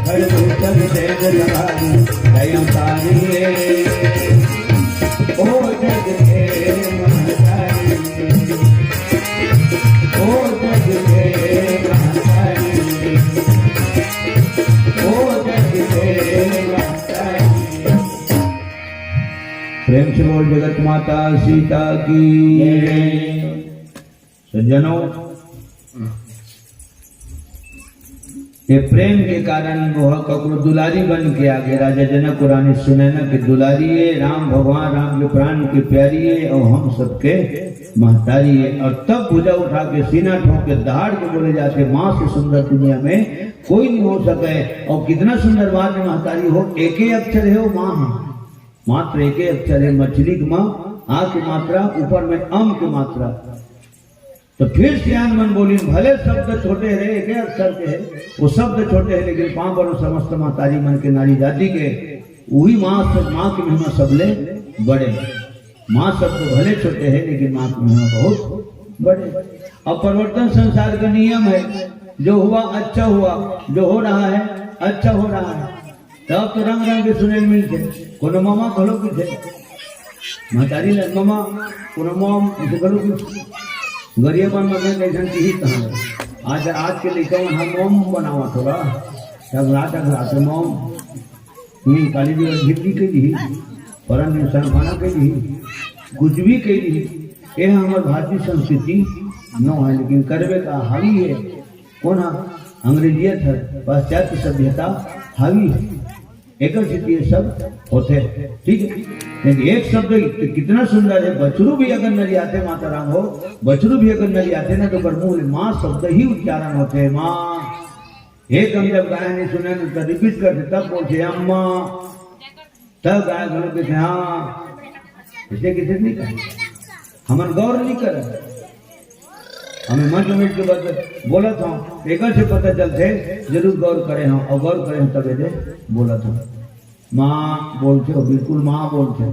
हर दूत जग तेज सवारी, दया तारी रे। ओ जग के महतारी रे। ओ जग के महतारी रे। ओ जग के महतारी रे। प्रेम से बोल जगत माता सीता की। सज्जनों, ये प्रेम के कारण वो ककरो दुलारी बन के आगे। राजा जनक और रानी सुनैना के दुलारी है, राम भगवान राम के प्राण के प्यारी है और हम सबके महतारी है। और तब भुजा उठा के सीना ठोक के दहाड़ के बोले जाते, माँ से सुंदर दुनिया में कोई नहीं हो सके। और कितना सुंदर बात है, महतारी हो, एक ही अक्षर है वो माँ है, मात्र एक ही अक्षर है। मछली के माँ, आ की मात्रा, ऊपर में अम की मात्रा। तो फिर सियान मन बोलिन, भले शब्द छोटे हरे, एक अक्षर के है, वो शब्द छोटे है, लेकिन पाँव परो समस्त महतारी मन के, नारी जाति के, वही माँ सब, माँ की महिमा सबले बड़े। माँ शब्द भले छोटे है, लेकिन माँ की महिमा बहुत बड़े। अब परिवर्तन संसार का नियम है, जो हुआ अच्छा हुआ, जो हो रहा है अच्छा हो रहा है। तब तो रंग रंग के सुने मिलते, कोनो ममा घलो किथे। महतारी लग ममा, कोनो मॉम, इसे घलो किथे। गरियापन में मैं कैसन किही कहाँ। आज, आज के लइका मन ह मॉम बनावत होला। टघरा, टघरा के मॉम। हम्म, काली जी घिरकी कह दी, परन इंसान खाना कह दी, कुछ भी कह दी। ये हमर भारतीय संस्कृति नो है, लेकिन करबे का हावी है। कोन ह? अंग्रेजियत है, पाश्चात्य सभ्यता हावी है। एकर सेती ये सब होथे, ठीक है। लेकिन एक शब्द कितना सुंदर है, बछरू भी अगर नरियाथे, माता राम हो, बछरू भी अगर नरियाथे ना, तो ओकर मुंह ले माँ शब्द ही उच्चारण होथे, माँ। एक हम जब गाय नहीं सुने ना, तो रिपीट करथे, तब बोलथे, "अम्मा।" तब गाय घलो कहिथे, "हाँ।" इसलिए किसी नहीं कहा, हमन गौर नहीं करे। हमें मंच में के बाद बोलत हूँ, एकर से पता चलथे, जरूर गौर करे हूँ, और गौर करे हूँ तब एदे बोलत हूँ। माँ बोलथे हो, बिल्कुल माँ बोलथे,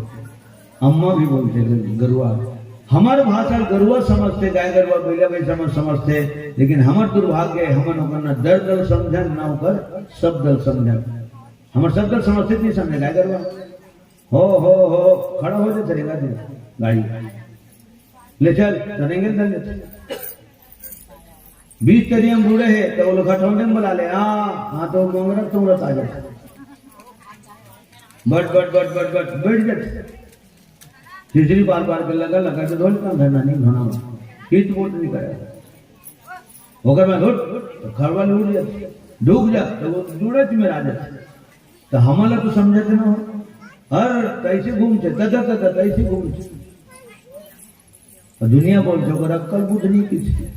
अम्मा भी बोलथे गरुआ। हमर भाषा गरुआ समझथे, गाय गरुआ, बइला भैंसा मन समझथे, लेकिन हमर दुर्भाग्य है, हमन ओकर ना दर्द ल समझन, ना ओकर शब्द ल समझन। हमर शब्द ल समझथे नहीं समझे गाय गरुआ। हो, हो, हो, खड़ा हो जाथे रेंगा दे गाड़ी। ले चल, त रेंगे ल धर लेथे। बीच तरिया में बूढ़े हे, त वो लोग हथौंडे में बुला ले, हाँ, हाँ, तो मोंगरा तोंगरा आ जाथे। बट, बट, बट, बट, बट, बैठ जाथे। तीसरी बार, बार के लगा, लगा के धो लेता हूँ, धरना नहीं धोना। हित बोध नहीं करे। ओकर बाद उठ, तो खड़वा ले उठ जाथे। ढुक जा, तो वो जूड़े में आ जाथे। तो हमला तो समझते ना हो। हर तैसे घूमथे, तदा, तदा, तैसे घूमथे। और दुनिया बोलथे, "ओकर अक्कल बुद्धि नहीं किथे।"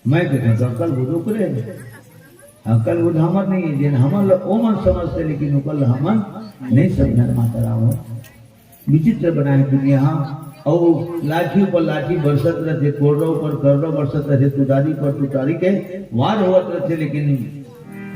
मैं कहता हूँ, "अक्कल बुद्धि ओकरे है। अक्कल बुद्धि हमर नहीं है।" जेन हमन ल ओमन समझथे, लेकिन ओकर ल हमन नहीं समझन, माता राम हो। विचित्र बनाए दुनिया ह। अउ लाठी ऊपर लाठी बरसत रथे, कोर्रा ऊपर कोर्रा बरसत रथे, तुतारी पर तुतारी के वार होवत रथे, लेकिन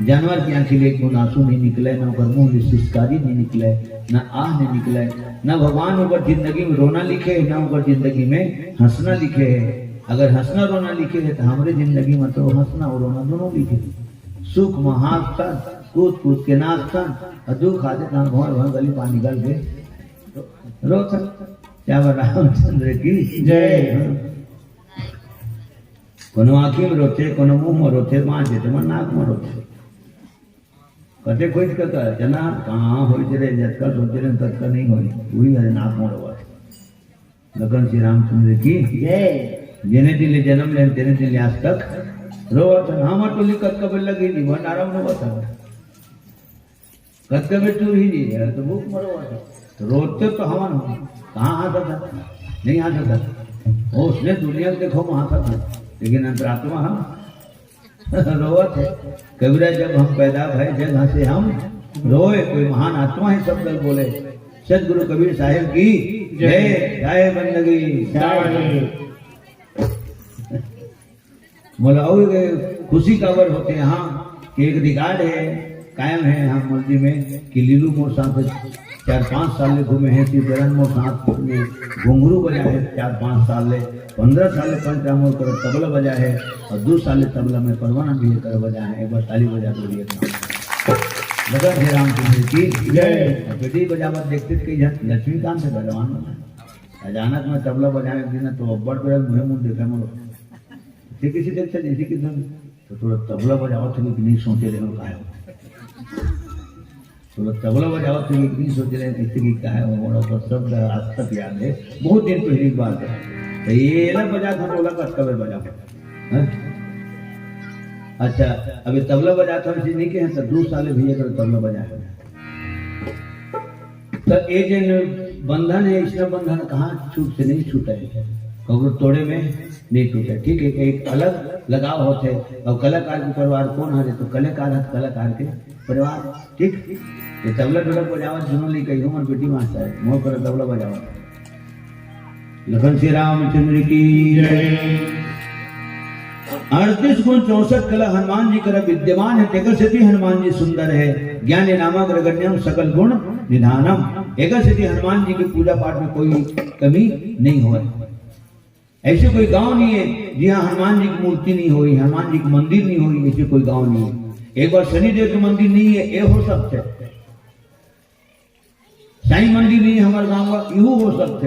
जानवर के आँखी ले एक बूंद आंसू नहीं निकले, न ओकर मुंह ले सिसकारी नहीं निकले, न आह नहीं निकले, न भगवान ओकर जिंदगी में रोना लिखे हे, न ओकर जिंदगी में हंसना लिखे हे। अगर हंसना रोना लिखे हे, तो हमरे जिंदगी में तो हंसना और रोना दोनों लिखे हे। सुख में हंसथन, कूद कूद के नाचथन, और दुख आथे, तहां भौं भौं गली पानी निकल के रोथन। श्याम रामचंद्र की जय। कोनो आँखी में रोथे, कोनो मुंह में रोथे, बाँचे ते मन नाक में रोथे। कते कोई कहता है, "जना, कहाँ होई तेरे, जतका सोचे रहे, ततका नहीं होई।" वही हरे नाक में रोवत। लखन श्री रामचंद्र की जय। जेने दिन ले जन्म ले, तेने दिन ले आज तक रोवत है। हमर टोली कतका बेर लगी जी, भंडारा में रोवत है। कतका बेर टूरही जी, है तो भूख मरो है। तो रोते तो हमन हो, कहाँ हंसत है? नहीं हंसत है। वो उसने दुनिया के देखो में हंसत है, लेकिन अंतरात्मा हम रोवत है। कबीरा जब हम पैदा भए, जग हंसे हम रोए, कोई महान आत्मा ही शब्द बोले। सदगुरु कबीर साहेब की जय। जय। जय बंदगी। जय। मोला अउ एक खुशी काबर होथे यहाँ कि एक रिकॉर्ड है, कायम है यहाँ मल्दी में कि लीलू मोर साथ चार पाँच साल ले घूमे हैं, शिवचरण मोर साथ में घुंघरू बजाए हैं चार पाँच साल ले, पन्द्रह साल ले पंचराम मोर कर तबला बजाए हैं और दू साल ले तबला में परवाना भी कर बजाए हैं। एक बार ताली बजा दो भैया। लखन श्री रामचंद्र की जय। बेटी बजावत देखते थे कई झन लक्ष्मीकांत से बजवान बना। अचानक में तबला बजाए एक दिन तो अब्बड़ बेरा मुँहे मुँह देखा मोर। ठीक इसी देखते जैसे कि तुम तो थोड़ा तबला बजावत थे कि नहीं सोचे रहे हो काहे हो। थोड़ा तबला बजावत थे कि नहीं सोचे रहे इतने की काहे हो मोर। तो सब आज तक याद है। बहुत दिन पहले की बात है। तो ये ला बजा था बोला कब कब बजा। हैं? अच्छा, अभी तबला बजात हन, इसे नहीं कहे, तो दू साल भैया कर तबला बजा है। तो ये जो बंधन है, इसका बंधन कहाँ छूट से नहीं छूटा है, कबूर तोड़े में नहीं टूटा। ठीक है, एक अलग लगाव होते। और कलाकार के परिवार कौन हरे, तो कलाकार है, कलाकार के परिवार। ठीक, ये तबला ढोलक बजावत जुनून लेके आई हूँ, और बेटी मास्टर है, मोर पर तबला बजावत। लखन श्री रामचंद्र की जय। अड़तीस गुण चौसठ कला हनुमान जी करा विद्यमान है, तेकर सेती हनुमान जी सुंदर है। ज्ञान नामाग्रगण्यम सकल गुण निधानम, एकर सेती हनुमान जी की पूजा पाठ में कोई कमी नहीं हो। ऐसे कोई गांव नहीं है जिहाँ हनुमान जी की मूर्ति नहीं हुई, हनुमान जी की मंदिर नहीं हुई, ऐसे कोई गांव नहीं है। एक बार शनिदेव की मंदिर नहीं है, ये हो सकते। साईं मंदिर नहीं हमारे गांव का, इहू हो सकते।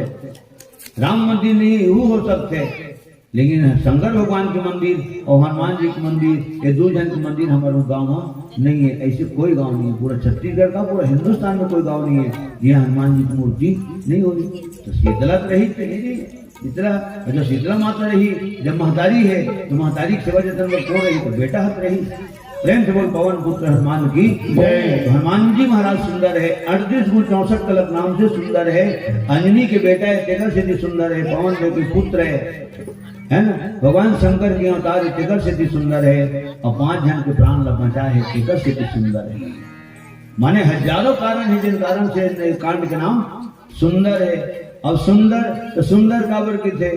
राम मंदिर नहीं, इहू हो सकते। लेकिन शंकर भगवान के मंदिर और हनुमान जी के मंदिर, ये दो जन के मंदिर हमारे गांव में नहीं है। ऐसे कोई गांव नहीं है, पूरा छत्तीसगढ़ का, पूरा हिंदुस्तान में कोई गांव नहीं है जिहाँ हनुमान जी की मूर्ति नहीं होगी। तो शीतला तो रही, तो नहीं रही। शीतला, जब शीतला माता रही, जब महतारी है, तो महतारी की सेवा जतन में कौन रही? तो बेटा हत रही। प्रेम से बोल पवन पुत्र हनुमान की जय। तो हनुमान जी महाराज सुंदर है, अड़तीस गुण चौसठ कलक नाम से सुंदर है, अंजनी के बेटा है, तेकर सेती सुंदर है, पवन देव के पुत्र है, है ना? भगवान शंकर के अवतार है, तेकर सेती सुंदर है, और पांच जन के प्राण ला बचा है, तेकर सेती सुंदर है। माने हजारों कारण है जिन कारण से इस कांड के नाम सुंदर है। और सुंदर तो सुंदर काबर किथे,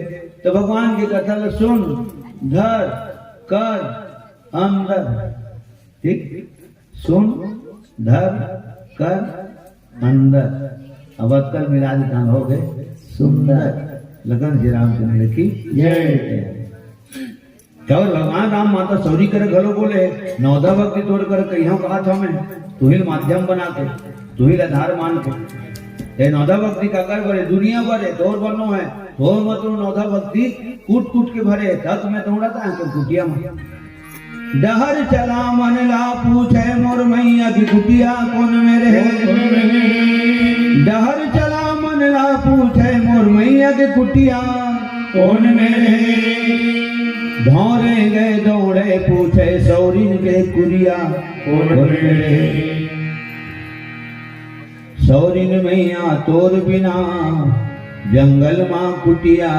तो भगवान की कथा ला सुन, धर, कर, अंदर। ठीक, सुन, धर, कर, अंदर। अब अक्कल मिला दी, कान हो गए सुंदर। लखन श्री रामचंद्र की जय। काबर भगवान राम माता सौरी कर घलो बोले, नौधा भक्ति तोर कर कहियो कहा था मैं, तू ही माध्यम बना के, तू ही आधार मान के। ते नौधा भक्ति काकर भरे, दुनिया भरे, तोर बनो है, तोर मतलब नौधा भक्ति कूट कूट के भरे, तक में तोड़ा था तो कुटिया में। डहर चला मन ला पूछे मोर मैया की कुटिया कौन में रहे। डहर चला मन ला पूछे मोर मैया की कुटिया कौन में रहे। धौरे गए दौड़े पूछे सौरिन के कुरिया कौन में रहे। सौरिन मैया तोर बिना जंगल मा कुटिया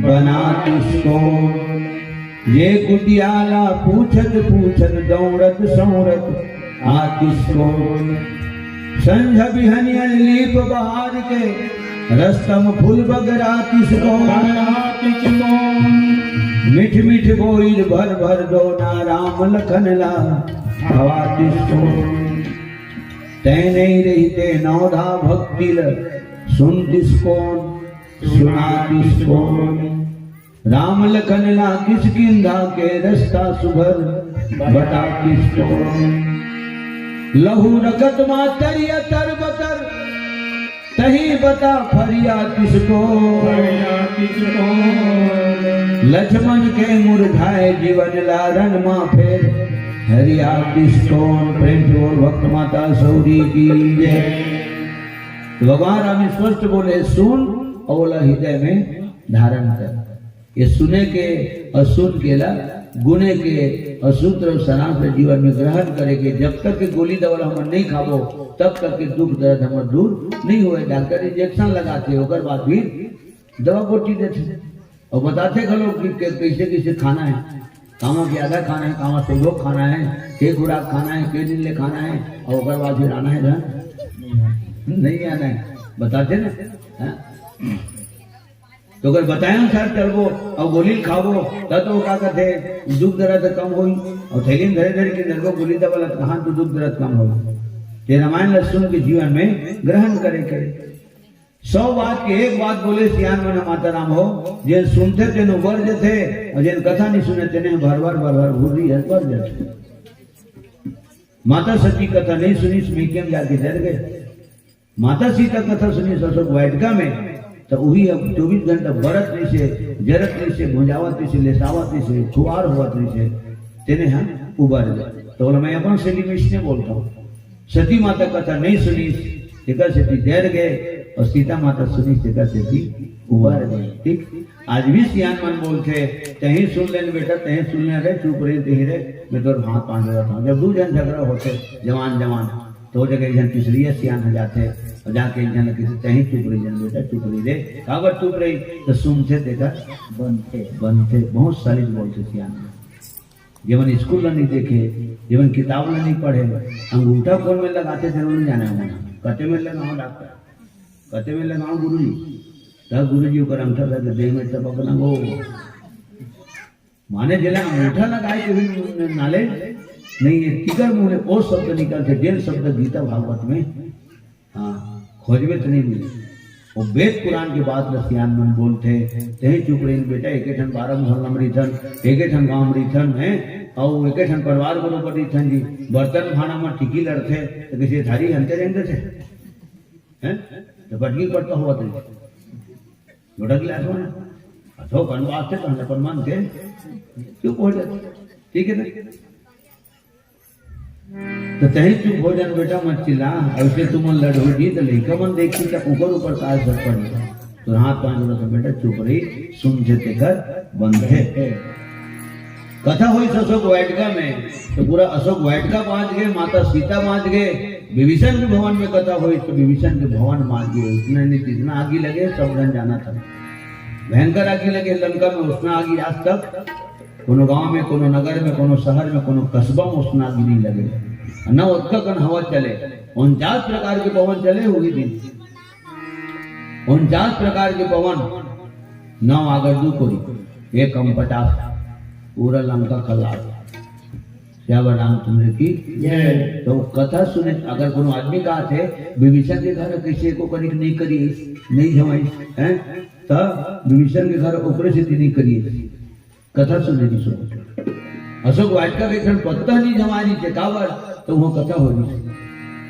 बनातिस कौन। ये कुटिया ला पूछत पूछत दौड़त सौरत आतिस कौन। संझा बिहनिया लीप बहार के रस्ता म फूल बगरातिस कौन। मीठ मीठ बोइल भर भर दोना राम लखन ला खवातिस कौन। तै नहीं रहिते नौधा भक्ति ल सुनतिस कौन, सुनातिस कौन। राम लखन ला किष्किंधा के रस्ता सुभर बतातिस कौन। लहू रकत मा तरिया तर बतर तही बता फरियातिस कौन। लक्ष्मण के मुरझाए जीवन ला रन मा फेर हरियातिस कौन। प्रेम से बोल भक्त माता सौरी की जय। तो भगवान राम स्पष्ट बोले, सुन और ओला हृदय में धारण कर। ये सुने के और सुन के ला गुने के और सूत्र और सारांश ला जीवन में ग्रहण करे के। जब तक के गोली दवा ला हमन नहीं खाबो, तब तक के दुख दर्द हमर दूर नहीं होए। डॉक्टर इंजेक्शन लगाथे, ओकर बाद भी दवा गोटी देथे और बताथे घलो कि के-, कैसे कैसे खाना है, कामा के आधा खाना है, कामा से लोग खाना है, के खुराक खाना है, के दिन ले खाना है और ओकर बाद फिर आना है घर, नहीं आना है, बताथे ना। हाँ? तो अगर बताए अनुसार चलबो और गोली खाबो, तब तो का कहते दुख दर्द कम होई। और थैली में धरे धरे के नरको गोली दबल, कहाँ तो दुख दर्द कम होई। ये रामायण ला सुन के जीवन में ग्रहण करे के। सौ बात के एक बात बोले सियान मन माता राम हो, जेन सुनथे तेन उबर जथे, और जेन कथा नहीं सुने तेने भर भर भर भर भूरी है, भर जथे। माता सती कथा नहीं सुनिस, मइके म जाके जर गे। माता सीता कथा सुनिस अशोक वाटिका में, त उही अब चौबीस घंटा बरत रहिसे, जरत रहिसे, भुंजावत रहिसे, लेसावत रहिसे, खुवार होवत रहिसे, तेने ह उबर गे। त ओला मैं अपन शैली में इसने बोलथंव, सती माता कथा नहीं सुनिस, तेकर सेती जर गे, अउ सीता माता सुनिस, तेकर सेती उबर गे। ठीक? आज भी सियान मन बोलथे, "तहीं सुन लेन बेटा, तहीं सुन लेन रे, चुप रही, तहीं रे, मैं तोर हाथ पांव जोड़त हंव।" जब दू झन झगड़ा होथे, जवान जवान, त ओ जगह एक झन तीसरी सियान हो जाथे, अउ जाके एक झन ल कहिथे, "तहीं चुप रही जन बेटा, चुप रही रे।" काबर चुप रही? त सुनथे तेकर बनथे। बनथे, बहुत सारी बोलथे सियान मन। जेमन स्कूल ला नहीं देखे, जेमन किताब ला नहीं पढ़े, अंगूठा कोन में लगाथे, तेन नहीं जाने हमन। कते में लगाओ डॉक्टर, कते में लगाओ गुरुजी? तब गुरुजी ओकर अंगठा धर के देह में टपकना गो। माने जेला अंगूठा लगाए के भी knowledge नहीं है, तिकर मुंह ले ओ शब्द निकलथे, जेन शब्द गीता भागवत में, हाँ, खोजबे त नहीं मिले। वो वेद पुराण के बात ल सियान मन बोलथे, तहीं चुप रहिन बेटा, एके ठन बारह मुहल्ला में रहिथन, एके ठन गांव में रहिथन, हैं, अउ एके ठन परिवार बरोबर रहिथन जी। बर्तन भांड़ा में टिकी लड़थे, त कइसे थारी हंते रहेंगे थे? हैं? त बटकी पटका होवत रही। लोटा गिलास में। अथो कन वास्ते कहने पर मन के चुप हो जाते। ठीक है ना? त तहीं चुप हो जन बेटा, मत चिल्ला। अइसे तुमन लड़हू जी, त लइका मन देखही, त ओकर ऊपर का असर पड़ही? त हाथ पांव जोड़त हंव बेटा, चुप रही, सुनथे तेकर बनथे। कथा होइस अशोक वाटिका में, त पूरा अशोक वाटिका बांच गे, माता सीता बांच गे। विभीषण के भवन में कथा होइस, त विभीषण के भवन बांच गे। उतना नहीं, जितना आगी लगे, सब झन जानत हन। भयंकर आगी लगे लंका में, ओसना आगी आज तक कोनो गांव में, कोनो नगर में, कोनो शहर में, कोनो कस्बा में ओसना आगी नहीं लगे। न ओतका कन हवा चले, उनचास प्रकार के पवन चले उही दिन। उनचास प्रकार के पवन, नौ आगर दू कोरी, एक हम पचास, पूरा लंका खलास। सियावर रामचंद्र की जय। त कथा सुने, अगर कोनो आदमी कहथे, "विभीषण के घर कइसे एको कनिक नहीं करिस, नहीं झमाइस, हैं?" त विभीषण के घर ओकरे सेती नहीं करिस। कथा सुने नहीं सुने। अशोक वाटिका के एक ठन पत्ता नहीं झमाए रहिथे, काबर? त वो कथा हो रहिथे।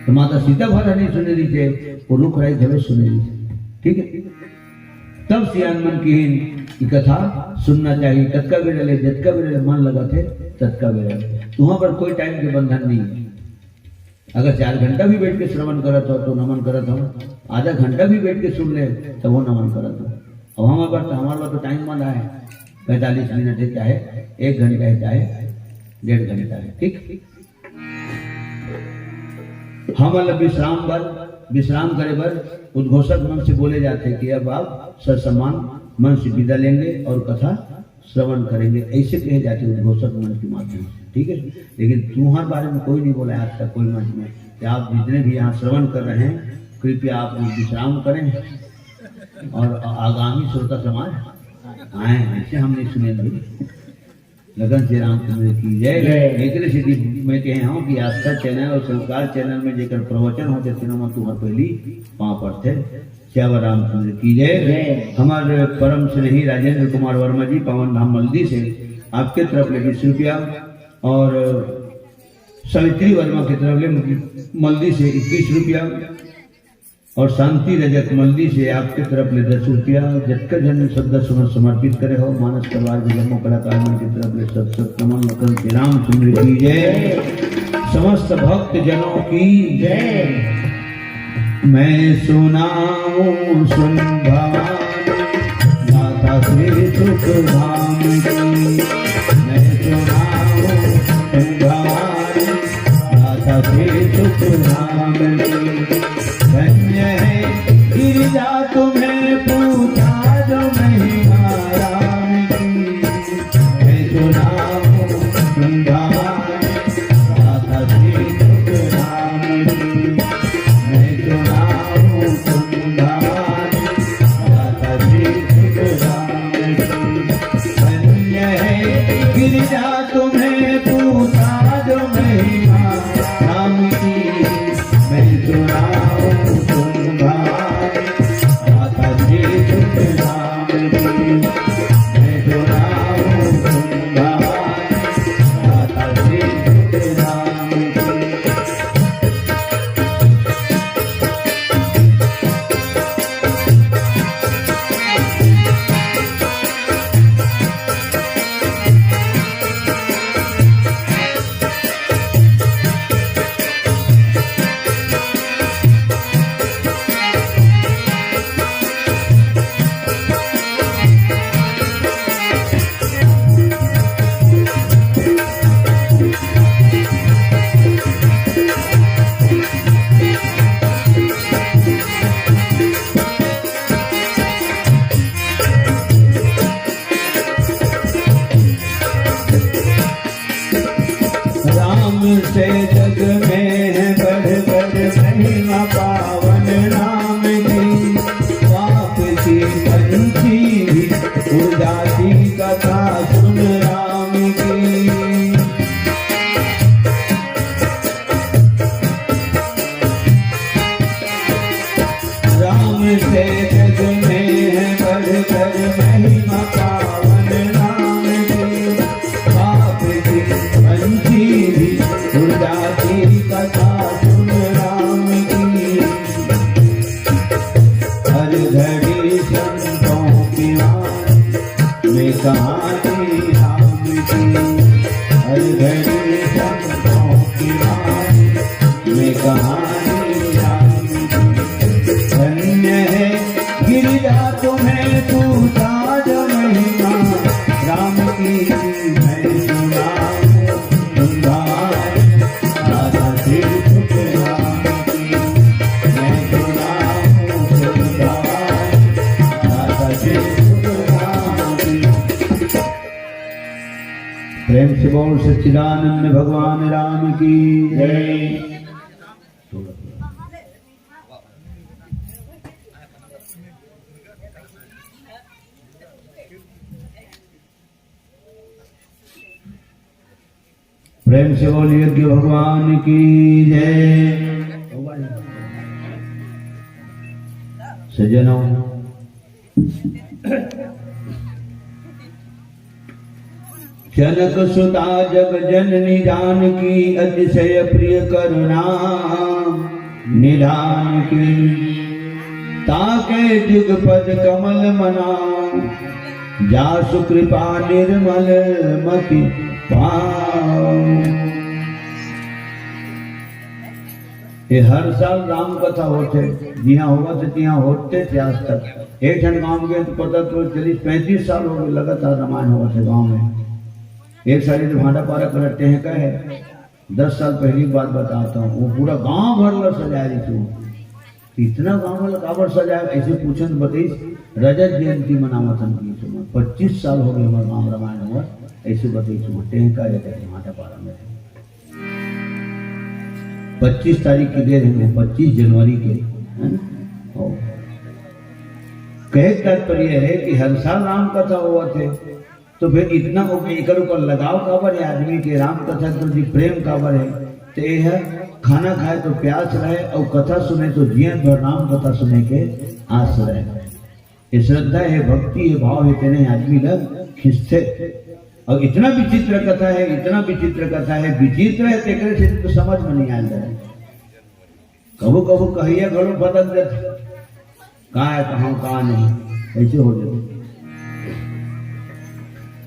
त माता सीता भर नहीं सुने रहिथे, वो रुख राई घलो सुने रहिथे। ठीक है? तब सियान मन किहिन कि कथा सुनना चाहिए, कतका बेरा ले, जतका बेरा ले मन लगथे, ततका बेरा ले। तुहां पर कोई टाइम के बंधन नहीं है। अगर चार घंटा भी बैठ के श्रवण करत हो तो नमन करत हो, आधा घंटा भी बैठ के सुन ले, तब वो नमन करत हो। अब हमारे पास तो, हमारे पास तो टाइम बंधा है, पैंतालीस मिनट है, चाहे एक घंटा है, चाहे डेढ़ घंटा है, ठीक? हमन ल विश्राम बर, विश्राम करे बर उद्घोषक मन से बोले जाथे कि अब आप ससम्मान मन से विदा लेंगे और कथा श्रवण करेंगे, ऐसे कहे जाते उद्घोषक मन के माध्यम से, ठीक है। लेकिन तुम्हारे बारे में कोई नहीं बोला आज तक कोई मंच में कि आप जितने भी यहाँ श्रवण कर रहे हैं, कृपया आप लोग विश्राम करें और आगामी श्रोता समाज आए, ऐसे हम नहीं सुने भाई। लगन से रामचंद्र की जय। जय। एकरे सेती मैं कहे हूँ कि आस्था चैनल और संस्कार चैनल में जेकर प्रवचन होथे, तेनो में तुम्हार पहली पाँव पड़थे। सियावर रामचंद्र की जय। जय। हमारे परम स्नेही राजेंद्र कुमार वर्मा जी, पावन धाम मल्दी से आपके तरफ ले बीस रुपया और सावित्री वर्मा की तरफ ले मल्दी से इक्कीस रुपया और शांति रजक मल्दी से आपके तरफ ले दस रुपया, जतका जन श्रद्धा सुमन समर्पित करे हो, मानस परिवार के जम्मो कलाकार मन के तरफ ले सत सत नमन। लगन से रामचंद्र की जय। समस्त भक्त जनों की जय। मैं सुनाऊं सुन भवानी गाथा श्री सुखधाम की। मैं सुनाऊं सुन भवानी गाथा श्री सुखधाम की। धन्य है गिरिजा तुम्हें पूजा जो महिमा राम की। मैं सुनाऊं सुन भवानी गाथा श्री सुखधाम की। मैं सुनाऊं सुन भवानी गाथा श्री सुखधाम की। धन्य है महिमा पावन राम की, पाप की हंसी भी उड़ जाती कथा सुन राम की। हर घड़ी संतों की वाणी में कहानी राम की, हर घड़ी संतों की वाणी में कहानी राम की। धन्य है गिरिजा तुम्हें तू ताज महिमा राम की, मैं सुनाऊं तुम्हारी गाथा श्री सुखराम की, मैं सुनाऊं तुम्हारी गाथा श्री सुखराम की। प्रेम से बोल सच्चिदानंद भगवान राम की जय। प्रेम से बोल यज्ञ भगवान की जय। सज्जनों, जनक सुता जग जननी जानकी, अतिशय प्रिय करुणा निधान की। ताके जुग पद कमल मना, जासु कृपा निर्मल मति पाओ। ये हर साल राम कथा होथे, जिहाँ होवत हे तिहाँ होथे आज तक। एक ठन गांव में तो पता तो चालीस पैंतीस साल हो गए लगातार रामायण होवत हे गांव में। एक साल तो भाटापारा करते हैं कहे, दस साल पहली की बात बताता हूँ, वो पूरा गांव भर ला सजाए रहिथे। इतना गांव वाला काबर सजाए, ऐसे पूछन बतईस, रजत जयंती मनावत हन की समय, पच्चीस साल हो गए हमारे गांव रामायण हुआ, ऐसे बतईस, वो टेहका रहता है भाटापारा में। पच्चीस तारीख के दे रहे हैं, पच्चीस जनवरी के, है ना? और कहे के तात्पर्य है कि हर साल राम कथा होवत हे, तो फिर इतना उप-, एकर ऊपर लगाव काबर हे आदमी के, राम कथा के प्रति प्रेम काबर हे? तो ये है, खाना खाए तो प्यास रहे और कथा सुने तो जियत भर राम कथा सुने के आस रहे। ये श्रद्धा हे, भक्ति हे, भाव हे, तेने आदमी ला खींचथे। और इतना विचित्र कथा हे, इतना विचित्र कथा हे, विचित्र हे, तेकरे से तो समझ में नहीं आयल। कभू कभू कहिया घलो बदल देथे, का हे, कहाँ, का नहीं, ऐसे हो जाथे।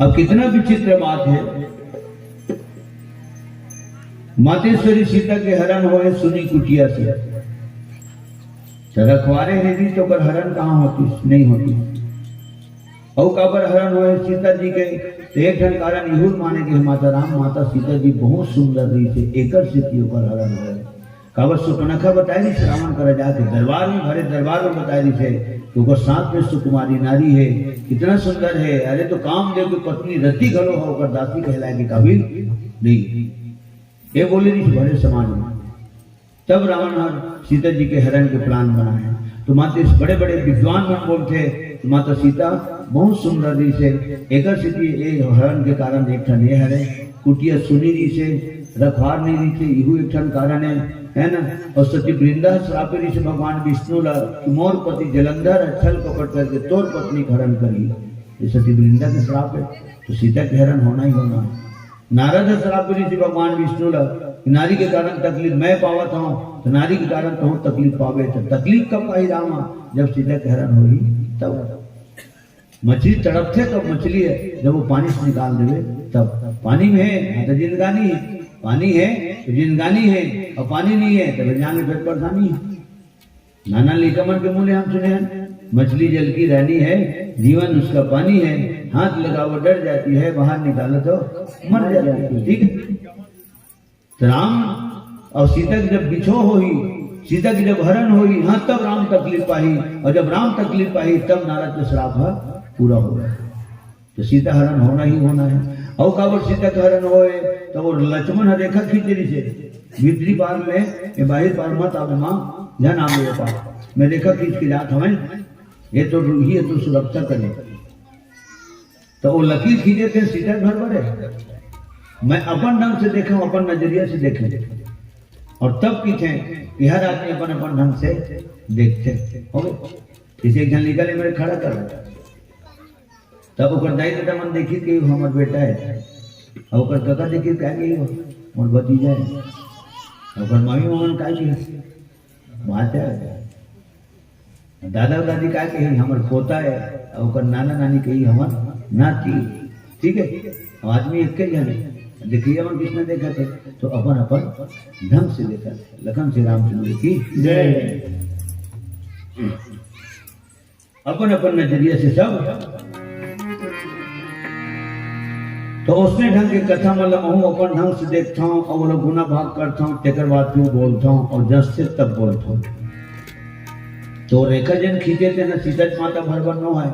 अब कितना विचित्र बात हे, मातेश्वरी सीता के हरण होए सुनी कुटिया से, तो रखवारे नहीं दी तो ओकर हरण कहाँ होतिस, नहीं होतिस। अउ काबर हरण होए सीता जी के, तो एक ठन कारण इहू माने के माता राम, माता सीता जी बहुत सुंदर रहिसे, एकर सेती ओकर हरण होए। काबर सुपनखा बताए रहिस रावण करा जाके दरबार में, भरे दरबार में बताए रहिस हे कि ओकर साथ में सुकुमारी नारी हे, कितना सुंदर हे। अरे तो कामदेव के पत्नी रति घलो हे, ओकर दासी कहलाए के काबिल नहीं। ये बोले रहिस भरे समाज में। तब रावण हर सीता जी के हरण के plan बनाए। तो माता इस बड़े-बड़े विद्वान मन बोलथे, तो माता सीता बहुत सुंदर रहिसे, एकर सेती ए हरण के कारण एक ठन ए हरे, कुटिया सुनी रहिसे, रखवार नहीं रहिसे, इहू एक ठन कारण हे, है ना? और सती वृंदा श्राप रहिसे भगवान विष्णु ला कि मोर पति जलंधर हे, छल कपट करके तोर पत्नी के हरण करही। ये सती वृंदा के श्राप हे, तो सीता के हरण होना ही होना हे। नारद ह श्राप दे रहिसे भगवान विष्णु ला, नारी के कारण तकलीफ मैं पावत हूँ, तो नारी के कारण तहूँ तकलीफ पावे। तो तकलीफ कब पाही रामा? जब सीता के हरण होही तब। मछली तड़पथे तब मछली हे, जब वो पानी से निकाल देवे तब। पानी में हे, हाँ तो जिंदगानी हे, पानी हे तो जिंदगानी हे, और पानी नहीं हे तो जान ले फिर परेशानी हे। नाना लइका मन के मुँह ले हम सुने हन, मछली जल की रानी है, जीवन उसका पानी है, हाथ लगाओ डर जाती है, बाहर निकालो तो मर जाती है। ठीक है, तो राम और सीता के जब बिछो होही, सीता के जब हरण होही, हाँ, तब राम तकलीफ पाही, और जब राम तकलीफ पाही, तब नारद के श्राप ह पूरा होही। तो सीता हरण होना ही होना है। अउ काबर सीता के हरण होए, तो वो लक्ष्मण ह रेखा खींचे रहिसे, भीतरी पार ले, ये बाहिर पार मत आवे माँ, झन आवे ये पार। मैं रेखा खींच के जात हवं, ये तो रूही है, तो सुरक्षा करे। तो वो लकीर खींचे थे सीता घर बरे, मैं अपन ढंग से देखे, अपन नजरिया से देखे, और तब की थे कि हर आदमी अपन अपन ढंग से देखते। हो गए? जैसे एक जन निकले मेरे खड़ा कर रहे। तब ओकर दाई ददा मन देखिस कि हमर बेटा हे, अउ ओकर कका देखिस का कि मोर भतीजा हे, अउ ओकर मामी मन का कि भांचा हे, दादा दादी का कि हमर पोता हे, अउ ओकर नाना नानी कही हमर नाती। ठीक हे, अब आदमी एक ही झन हे, देखिए मन किसने देखा थे, तो अपन अपन ढंग से देखा थे। लखन से रामचंद्र की जय। अपन अपन नजरिया से सब। तो उसने ढंग के कथा मन ल महूं अपन ढंग से देखथंव अउ ओला गुना भाग करथंव, तेकर बाद फिर बोलथंव अउ जस से तब बोलथंव। तो रेखा जेन खींचे तेन सीता माता भर बर नो हे,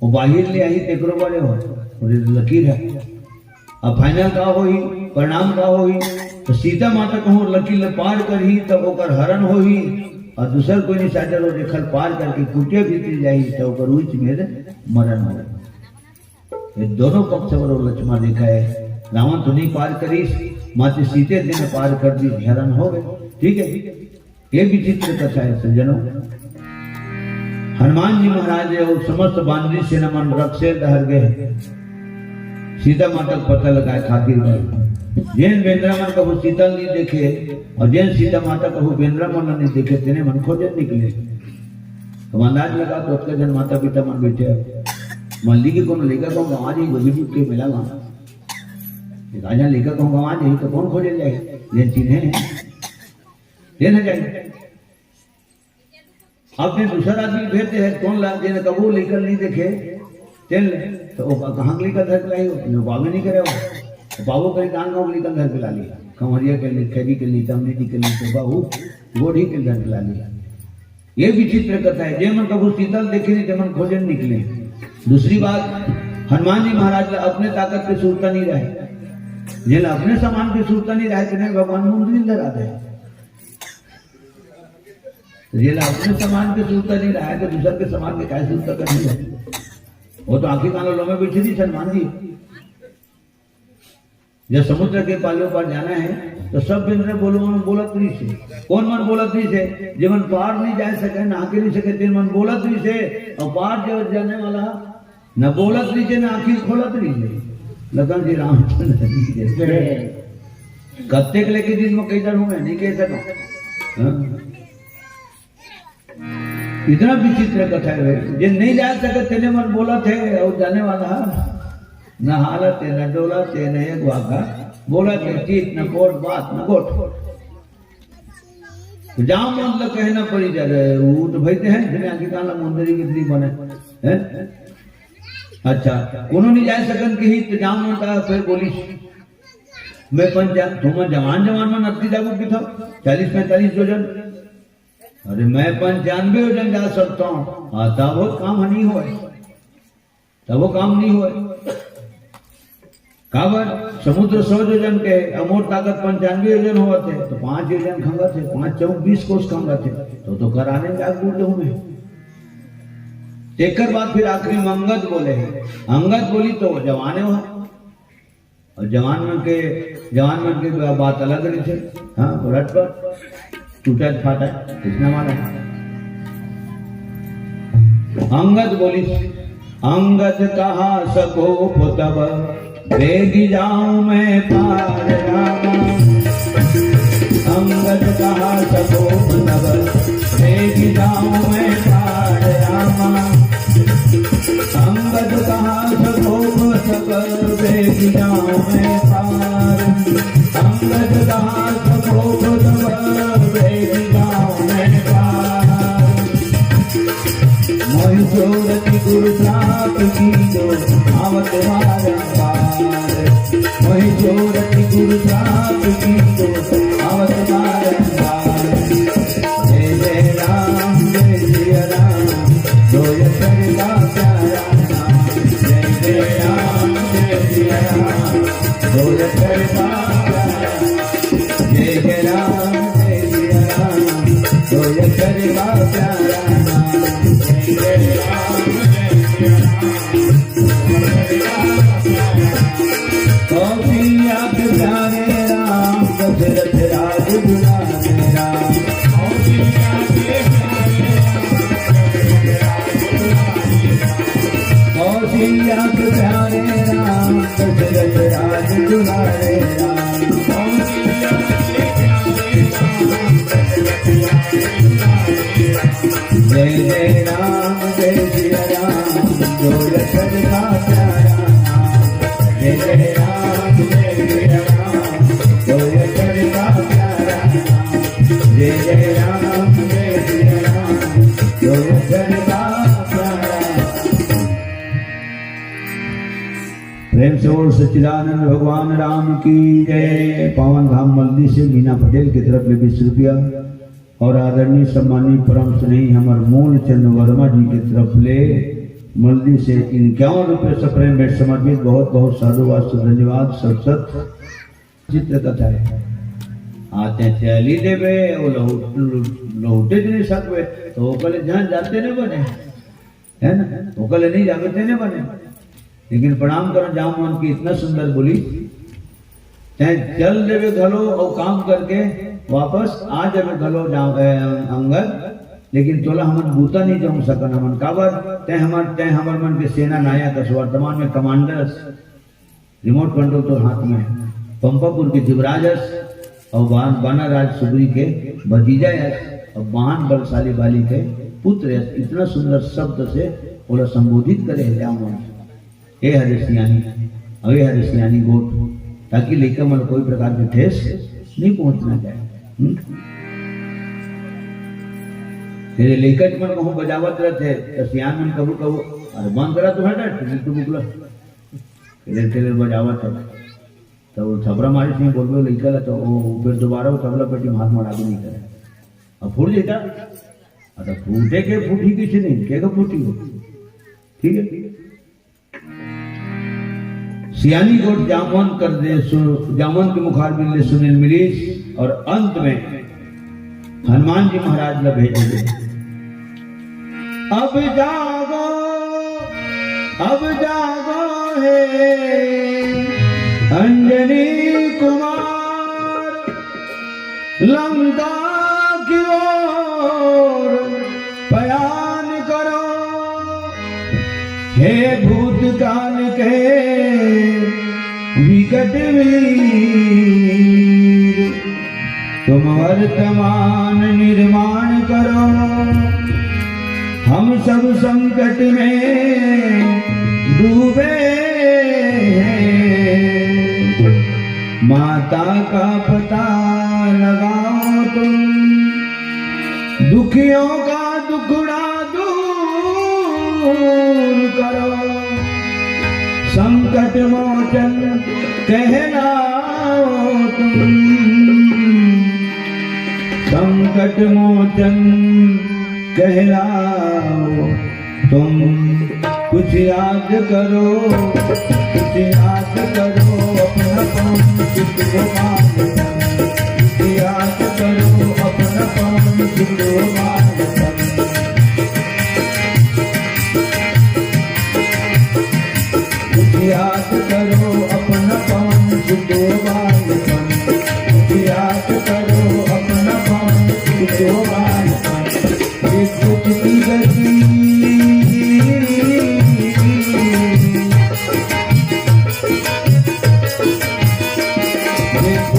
वो बाहिर ले आही तेकरो बरे हो, वो लकीर हे। अब final का होही, परिणाम का होही? तो सीता माता कहूं लकीर ले पार करही, तब ओकर हरण होही, अउ दूसर कोई निशाचर वो रेखा ल पार करके कुटिया भीतरी जाही, तब ओकर उच्च में मरण होही। ये दोनों पक्ष बर वो लक्ष्मण रेखा हे। रावण तो नहीं पार करिस, मात्र सीते तेन पार कर दी, हरण हो गए। ठीक हे, ये विचित्र कथा हे सज्जनों। हनुमान जी महाराज अउ समस्त बानरी सेना मन रक्सेल डहर गे सीता माता के पता लगाए खातिर गए। जेन बेंदरा मन कभू सीता ल नहीं देखे अउ जेन सीता माता कभू बेंदरा मन ल नहीं देखे, तेने मन खोजे निकले। अब अंदाज लगा तो ओतका झन माता पिता मन बैठे हे, मान ली कि कोनो लइका कहूं गंवा जाही, गोभी के मेला मा एक आध झन लइका कहूं गंवा जाही तो कोन खोजे जाही? जेन चिन्हे हे, तेन जाही। अब तें दूसर आदमी भेज दे हे, कोन ला, जेन कभू लइका ल नहीं देखे, तेन ले, तो वो कहां के लइका ल धर के लाही हो? वो पावे नहीं करे हो। तो पावो कहीं गांव गांव के लइका ल धर के ला ली, खम्हरिया के ल नहीं, खैरी के ल नहीं, तमरी के ल नहीं, तो बाहू गोढ़ी के ल धर के ला ली। ये विचित्र कथा हे, जे मन कभू सीता ल देखे नहीं, ते मन खोजे निकले। दूसरी बात, हनुमान जी महाराज ला अपने ताकत के सुरता नहीं रहे, जेला अपने समान के सुरता नहीं रहे, तेने भगवान मुंदरी ल धरा दे। तो जेला अपने समान के सुरता नहीं रहे, तो दूसर के समान के काय सुरता करही? वो तो आंखी कान लो में बैठे रहिस हनुमान जी। जब समुद्र के पार ओ पार जाना हे, तो सब बेंदरा बोलो मन बोलत रहिस हे। कोन मन बोलत रहिस हे? जे मन पार नहीं जा सके, नहा के नहीं सके, तेन मन बोलत रहिस हे। अउ पार जो जाने वाला न बोलत रहिस हे, न आंखी खोलत रहिस हे। लखन जी रामचंद्र जी जैसे। कत्तेक लेके दिन में कई दर हूं मैं, नहीं कह सकूं। हाँ? इतना विचित्र कथा हे भाई, जे नहीं जा सके तेने मन बोलत हे, अउ जाने वाला हे, न हालत हे, न डोलत हे, न एक वाका बोलत हे, चित न कोट, बात न गोठ। तो जाम मन ल कहना पड़ी जा रहे, वो तो भाई ते हैं, बिना आंखी कान ला मुंदरी कितनी बने, हैं? अच्छा, कोनो नहीं जा सकन कही, तो जाम मन का फिर बोलिस, मैं पंचान, तुम जवान जवान मन अतकी जागो किथो, चालीस पैंतालीस जोजन, अरे, मैं पंचानबे जोजन जा सकता हूँ। हाँ, तब वो काम नहीं होय, तब वो काम नहीं होय। काबर? समुद्र सौ जोजन के, अउ मोर ताकत पंचानबे जोजन होवत हे, तो पांच जोजन खंगत हे, पांच चौक बीस कोस खंगत हे, तो, तो कराने में जाग बूझ हूँ मैं। तेकर बाद फिर आखिरी में अंगद बोले हे, अंगद बोली तो वो जवाने हो। अउ जवान मन के, जवान मन के बा-, बात अलग रहिथे। हाँ, रटपट, टूटत फाटत, कितना मारा। अंगद बोलिस, अंगद कहा सकोप तब, बेग जाऊं मैं पार रामा। अंगद कहा सकोप तब, बेग जाऊं मैं पार रामा। अंगद कहा सकोप तब, बेग जाऊं मैं पार। अंगद कहा सकोप तब, बेग जाऊं मैं पार। मोहि सोरठ गुरु श्राप कीन्हो, आवत बारंबार। मोहि सोरठ गुरु श्राप कीन्हो, आवत बारंबार। जय जय राम, जय जय राम, दो अक्षर का प्यारा नाम। जय जय राम, जय जय राम, दो अक्षर का प्यारा नाम। जय जय राम, जय जय राम, दो अक्षर का प्यारा नाम। जय जय राम, जय जय राम, दो अक्षर का प्यारा नाम। याद प्यारे राम, दशरथ राज दुलारे राम। जय जय राम, जय सिया राम, दो अक्षर का प्यारा नाम। जय जय राम, जय सिया राम, दो अक्षर का प्यारा नाम। जय जय राम, जय सिया राम, दो अक्षर का प्यारा नाम। प्रेम से बोल सच्चिदानंद भगवान राम की जय। पावन धाम मल्दी से मीना पटेल की तरफ ले बीस रुपया और आदरणीय सम्मानित परम स्नेही हमर मूल चंद वर्मा जी की तरफ ले मल्दी से इक्यावन रुपये सप्रेम भेंट समर्पित। बहुत बहुत साधुवाद, धन्यवाद, सत सत चित्रकथा है। आते चली देवे, वो लौट-, लौटे नहीं सकवे, तो ओकले जहाँ जाते नहीं बने, है ना, ओकले नहीं जागते नहीं बने। लेकिन प्रणाम करो जामवंत की, इतना सुंदर बोली, तैं चल देवे घलो और काम करके वापस आ जावे घलो जाम-, ए, अंगद, लेकिन तोला हमन बूता नहीं जाऊं सकन हमन। काबर? तैं हमर, तैं हमर मन के सेना नायक अस, वर्तमान में कमांडर अस। रिमोट कंट्रोल तोर हाथ में है। पंपापुर के युवराज अस और बान-, बानाराज सुग्री के भतीजा अस और महान बलशाली बाली के पुत्र अस। इतना सुंदर शब्द से ओला संबोधित करे हे जामवंत। ए हरे सियानी, अबे हरे सियानी गोठ, ताकि लइका मन कोई प्रकार के ठेस नहीं पहुंचना चाहे। हम्म? तेरे लइका मन कहूं बजावत रहते, तो सियान मन कबू कबू, "अरे बंद करा तू, हटा, टुकुल टुकुल।" केलेर केलेर बजावत हे। तो वो थपरा मारिस नहीं बोलबे लइका ला, तो वो फिर दोबारा वो तबला पेटी में हाथ मड़ा के नहीं करे। अब फूट जाता, अब फूटे के फूटी किसी नहीं, के का फूटी हो? ठीक है? सियानी गोठ जामवंत कर दे, सु-, जामवंत के मुखार बिन ले सुनील मिलिस और अंत में हनुमान जी महाराज ला भेज दे। अब जागो, अब जागो हे अंजनी कुमार, लंका की ओर पयान करो। हे भूतकाल के विकट वीर, तुम वर्तमान निर्माण करो। हम सब संकट में डूबे हैं, माता का पता लगाओ तुम, दुखियों का दुखड़ा दूर करो, संकट मोचन कहलाओ तुम, संकट मोचन कहलाओ तुम। कुछ याद करो, कुछ याद करो अपना पवन सुत को बालपन। कुछ याद करो अपना पवन सुत को बालपन। कुछ याद करो अपना पवन सुत को बालपन। कुछ याद करो अपना पवन सुत को बालपन। विद्युत की गति,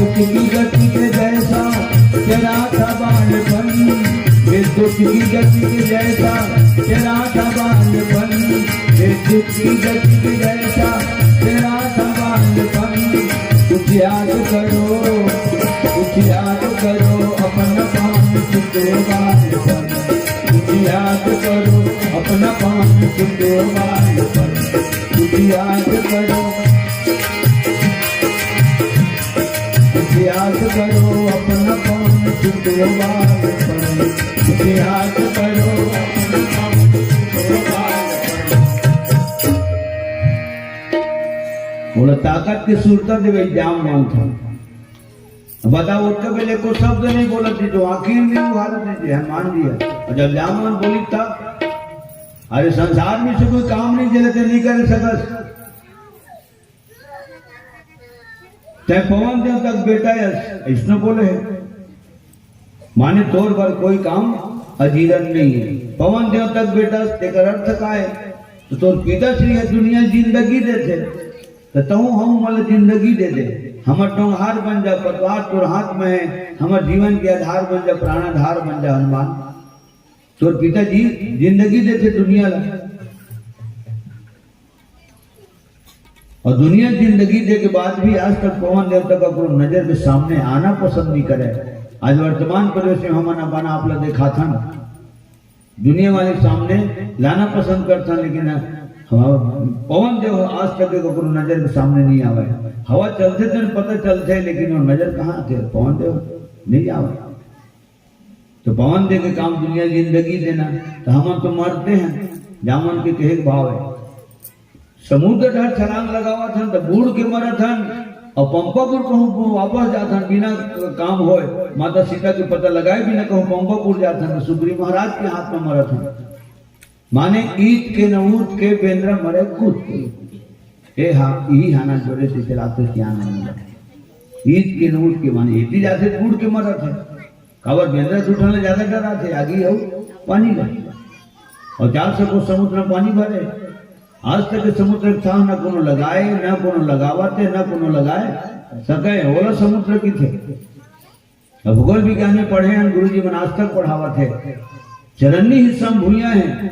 विद्युत की गति के जैसा तेरा था बालपन। विद्युत की गति के जैसा तेरा था बालपन। विद्युत की गति के जैसा तेरा था बालपन। कुछ याद करो, कुछ याद करो अपना पवन सुत को बालपन। कुछ याद करो अपना पवन सुत को बालपन। कुछ याद करो, कुछ याद करो अपना पवन सुत को बालपन। कुछ याद करो अपना पवन सुत को बालपन। बोला ताकत के सुरता देवे जामवंत। बताओ, ओतका बेले को शब्द नहीं बोलत जी, तो आखिर में वो हालत नहीं जी, हनुमान जी है। और जब जामवंत बोली तब, अरे संसार में से कोई काम नहीं चले तो नहीं कर सकस। तैं पवन देवता के बेटा है, इसने बोले है। माने तोर बर कोई काम अजीरन नहीं है। पवन देवता के बेटा, तेकर अर्थ का है? तोर पिताश्री ह दुनिया जिंदगी देथे, त तहूं हमू मन ल जिंदगी दे दे। हमर डोंगहार बन जा, पतवार तोर हाथ में है, हमर जीवन के आधार बन जा, प्राणाधार बन जा हनुमान। तोर पिताजी जिंदगी देथे दुनिया ला, और दुनिया जिंदगी दे के बाद भी आज तक पवन देवता का ककरो नजर के सामने आना पसंद नहीं करे। आज वर्तमान परिवेश में हमन अपन आप ला देखाथन, दुनिया वाले सामने लाना पसंद करथन, लेकिन हम पवन देव आज तक के ककरो नजर के सामने नहीं आवे। हवा चलथे तेन पता चलथे, लेकिन वो नजर कहाँ आथे? पवन देव नहीं आवे। तो पवन देव के काम दुनिया जिंदगी देना, तो हमन तो मरते हैं, जामन के कहे के भाव है। समुद्र डहर छलांग लगावत हन, तो बूड़ के मरत हन, और पंपापुर कहूँ वापस जात हन, बिना काम होए, माता सीता के पता लगाए बिना कहूँ पंपापुर जात हन, तो सुग्रीव महाराज के हाथ में मरत हन। माने ईत के न ऊत के, बेंदरा मरे कूद के। ए हा, इही हाना जोरे से चलाते सियान मन ला। ईत के न ऊत के, माने एती जाथे बूड़ के मरत है। काबर बेंदरा दू ठन ले ज्यादा डराथे, आगी अउ पानी ला। और चार सौ कोस समुद्र में पानी भरे। आज तक के समुद्र के थाह न कोनो लगाए, न कोनो लगावत है, न कोनो लगाए सके, ओला समुद्र किथे। अब भूगोल विज्ञान में पढ़े हैं गुरुजी मन, आज तक पढ़ावत है। चरन्नी हिस्सा में भुइयां है,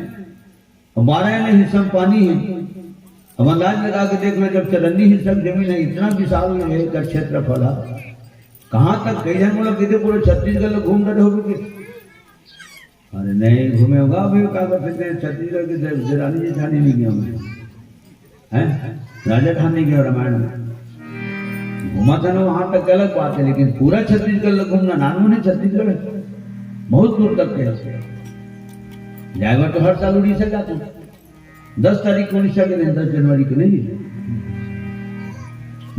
और बारह आना हिस्सा में पानी है। अब अंदाज लगा के देख लो, जब चरन्नी हिस्सा की जमीन है, इतना विशाल है एकर क्षेत्रफल है, कहाँ तक? कई झन मोला कहिथे, पूरा छत्तीसगढ़ ला घूम डरे होबे कि? अरे नहीं घूमे होगा, अभी का कर सकते हैं, छत्तीसगढ़ के दे-, देरानी जेठानी नहीं गया मैं, हैं? राजा ठान नहीं गया रामायण में। घूमा था ना, वहां तक अलग बात है, लेकिन पूरा छत्तीसगढ़ ला घूमना, नानू ने छत्तीसगढ़ है, बहुत दूर तक है। जाए बर तो हर साल उड़ीसा जाते हैं। दस तारीख को उड़ीसा के दिन, दस जनवरी को नहीं,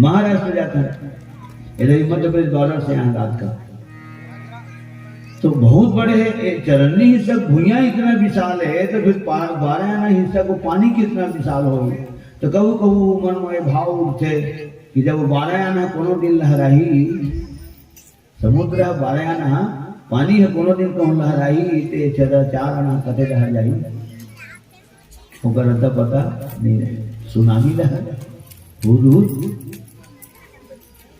महाराष्ट्र जाता है, इधर ही मध्य प्रदेश बॉर्डर से यहाँ रात का। तो बहुत बड़े है, एक चरन्नी हिस्सा भुइयां इतना विशाल है, तो फिर पा-, बारह आना हिस्सा को पानी कितना विशाल हो। तो कभू कभू मन में भाव उठते कि जब वो बारह आना कोनो दिन लहराही, समुद्र ह बारह आना, पानी ह कोनो दिन कहूं लहराही, ते चरा चार आना कते डहर जाही, ओकर अता पता नहीं रहे। सुनामी लहर, हुदहुद,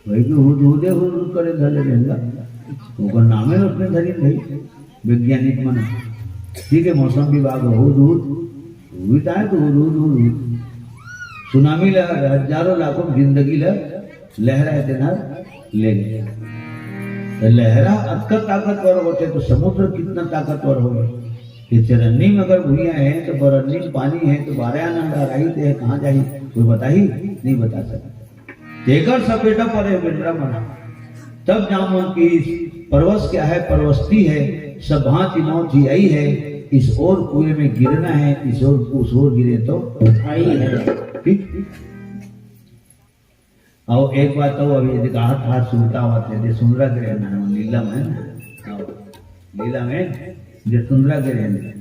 भाई के हुदहुदे हुदहुद करे धले रहेगा, ओकर नामे उसने धरी भाई। वैज्ञानिक मन, ठीक है, मौसम विभाग हुदहुद, हुई ताए तो हुदहुद हुदहुद। सुनामी लहर हजारों लाखों जिंदगी ल लहरा है तेना ले गया। तो लहरा अतका ताकतवर होते तो समुद्र कितना ताकतवर हो। ये चरन्नी में अगर भुइयां है तो बरन्नी में पानी है तो बारह आना लहराही ते कहाँ जाही, कोई बताही? नहीं बता सकता। तेकर सपेटा परे बिंद्रा मना। तब जामन कि इस परवस क्या है, परवस्ती है, सब भांति मौत ही आई है। इस ओर कुएं में गिरना है, इस ओर, उस ओर गिरे तो आई है। ठीक। और एक बात तो अभी यदि कहा था, सुनता हुआ थे, जे सुंदरा गिरे ना, लीला में ना, लीला में जे सुंदरा गिरे ना,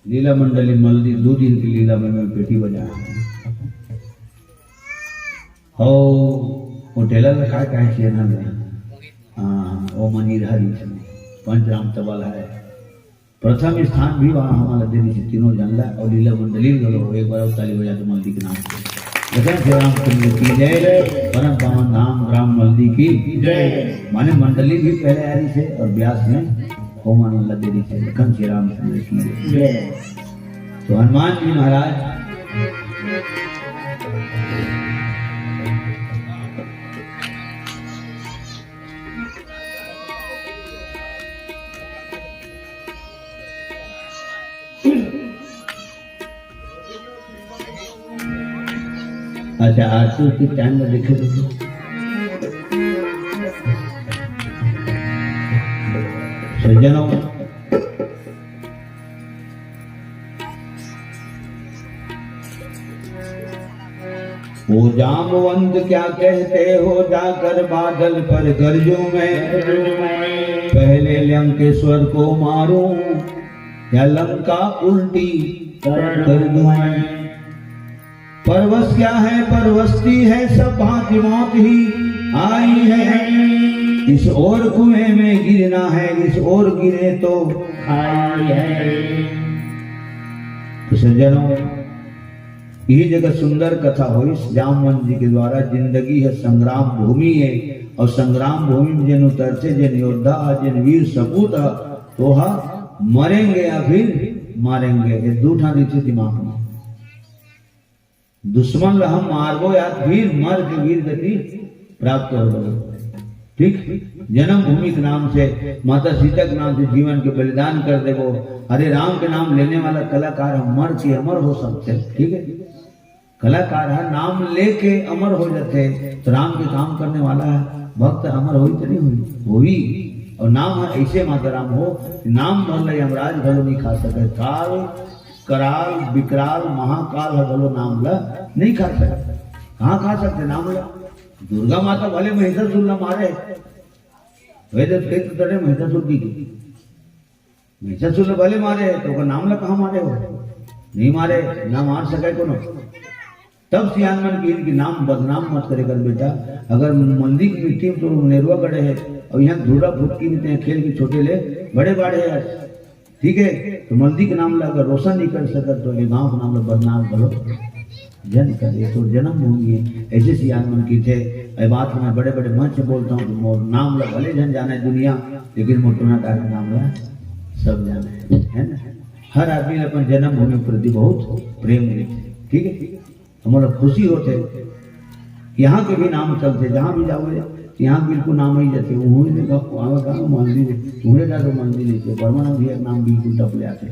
लीला मंडली मल्ली, दू दिन की लीला में मैं पेटी बजाया। हो, वो टेलर ने काय काय किया ना मैं। हाँ, वो मनीर हरी से, पंचराम तबल है। प्रथम स्थान भी वहाँ हमारा देवी से तीनों जानला और लीला मंडली घलो। एक बार और ताली बजा दो मल्ली के नाम से। लखन श्री रामचंद्र की जय, परम पावन धाम ग्राम मल्ली की जय। माने मंडली भी पहले आ रही से और ब्यास में होमन लगे रही से। लखन श्री रामचंद्र की जय। जय। तो हनुमान जी महाराज अच्छा, आरती की टाइम में देखे तो सज्जनों, ओ जामवंत क्या कहते हो, जाकर बादल पर गरजूं मैं। पहले लंकेश्वर को मारूं या लंका उल्टी कर दूं मैं। परवस क्या है, परवस्ती है, सब भांति मौत ही आई है। इस ओर कुएं में गिरना है, इस ओर गिरे तो आई है। तो सज्जनों, यही जगह सुंदर कथा होइस जामवंत जी के द्वारा। जिंदगी है संग्राम भूमि है, और संग्राम भूमि में जिन उतरथे, जिन योद्धा है, जिन वीर सपूत है, तो हा मरेंगे या फिर मारेंगे, ये दू ठन रहिथे दिमाग में। दुश्मन ला हम मारबो या फिर मर के वीर गति प्राप्त हो जाबो। ठीक, जन्मभूमि के नाम से, माता सीता के नाम से जीवन के बलिदान कर देबो। अरे, राम के नाम लेने वाला कलाकार ह मर के अमर हो सकथे। ठीक है, कलाकार ह नाम लेके अमर हो जाथे, तो राम के काम करने वाला ह भक्त अमर होही तो नहीं होही? होही। और नाम ह ऐसे माता राम हो, नाम भर ले यमराज घलो नहीं खा सके। काल, कराल, विकराल, महाकाल ह घलो नाम ला नहीं खा सके। कहाँ खा सकथे नाम ला? दुर्गा माता भले महिषासुर ला मारे, वेद क्षेत्र तरे महिषासुर की, महिषासुर ला भले मारे, तो ओकर नाम ला कहाँ मारे हो? नहीं मारे, ना मार सके कोनो। तब सियान मन किहिन कि नाम बदनाम मत करे कर बेटा। अगर मंदी की मिट्टी में तो नेरुआ गड़े है और यहाँ धूड़ा फुटकी में ते खेल के छोटे ले बड़े बाढ़े है, ठीक है, तो मंदी के नाम ला अगर रोशन नहीं कर सकत, तो ये गांव के नाम ला बदनाम करो, जन करे। तो जन्मभूमि है, ऐसे सियान मन किथे। ये बात मैं बड़े बड़े मंच से बोलता हूँ कि मोर नाम ला भले जन जाने दुनिया, लेकिन मोर टोना डारे नाम ला सब जाने, है ना? हर आदमी ला अपन जन्मभूमि के प्रति बहुत प्रेम रहिथे, ठीक है। हमला खुशी होथे, यहाँ के भी नाम चलथे, जहाँ भी जाओगे, यहाँ बिल्कुल नाम ही जाथे। वहीं देखा, वहाँ का मंदिर है, उड़े का तो मंदिर नहीं थे, परमानंद भैया के नाम बिल्कुल टप ले आथे,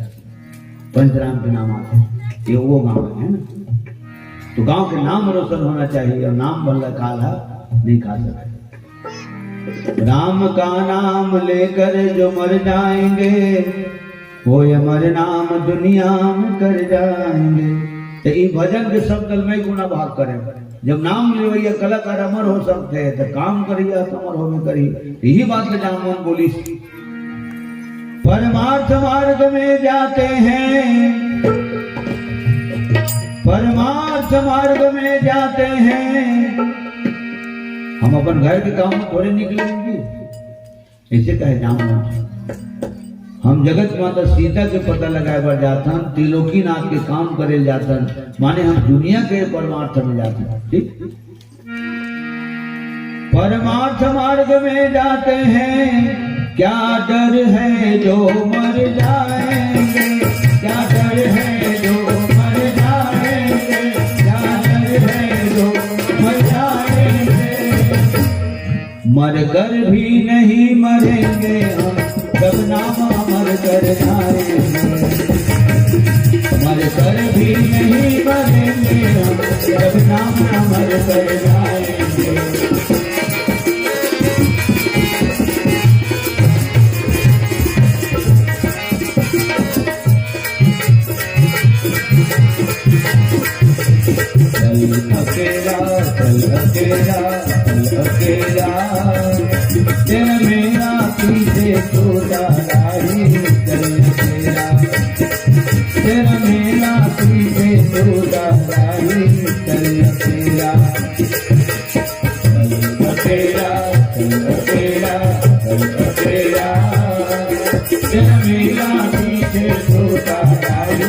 पंचराम के नाम आथे, ये वो गांव है, है ना? तो गांव के नाम रोशन होना चाहिए, और नाम भला काल हा नहीं खा सके। राम का नाम लेकर जो मर जाएंगे, वो अमर नाम दुनिया में कर जाएंगे। तो ई भजन के शब्द में गुना भाग करे। जब नाम लेवैया कलाकार अमर हो सकथे, तो काम करिया तो अमर होबे करी। यही बात ले जामवंत बोलिस, परमार्थ मार्ग में जाते हैं, परमार्थ मार्ग में जाते हैं, हम अपन घर के काम में थोड़े निकलेंगे। ऐसे कहे जामवंत। हम जगत माता सीता के पता लगाए बर जाथन, त्रिलोकीनाथ के काम करे जाथन, माने हम दुनिया के परमार्थ में जाथन। ठीक, परमार्थ मार्ग में जाते हैं, क्या डर है जो मर जाएंगे, क्या डर है जो मर जाएंगे, क्या डर है जो मर जाएंगे। मर कर भी नहीं मरेंगे हम, जब नाम अमर कर जाएंगे। मर कर भी नहीं मरेंगे हम, जब नाम अमर कर जाएंगे। चल अकेला, चल अकेला, चल अकेला, तेरा मेरा पीछे छोटा राही। चल अकेला, तेरा मेरा पीछे छोटा राही। चल अकेला, चल अकेला, चल अकेला, चल अकेला। तेरा मेरा पीछे छोटा भाई,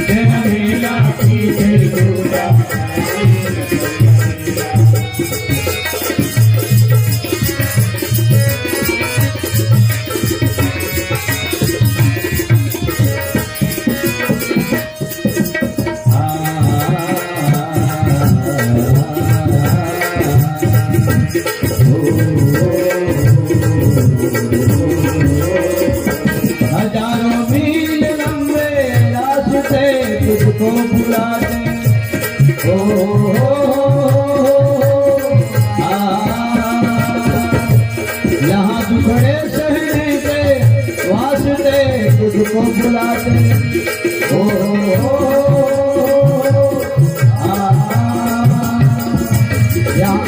तेरा मेरा पीछे छोटा। हजारों मील लंबे रास्ते तुझको बुलाते। ओ, आ, यहाँ दुखड़े सहने के वास्ते तुझको बुलाते। ओ, आ, यहाँ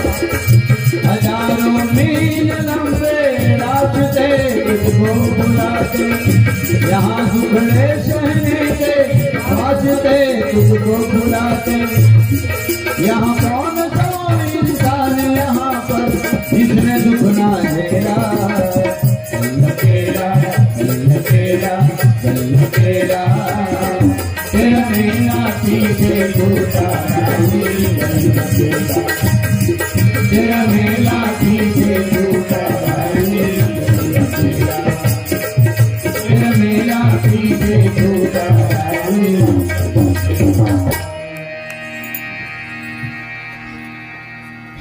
हजारों मील लंबे रास्ते तुझको बुलाते, यहाँ दुखड़े सहने के वास्ते तुझको बुलाते। यहाँ कौन सा इंसान यहाँ पर जिसने दुख ना झेला? लकेला, लकेला,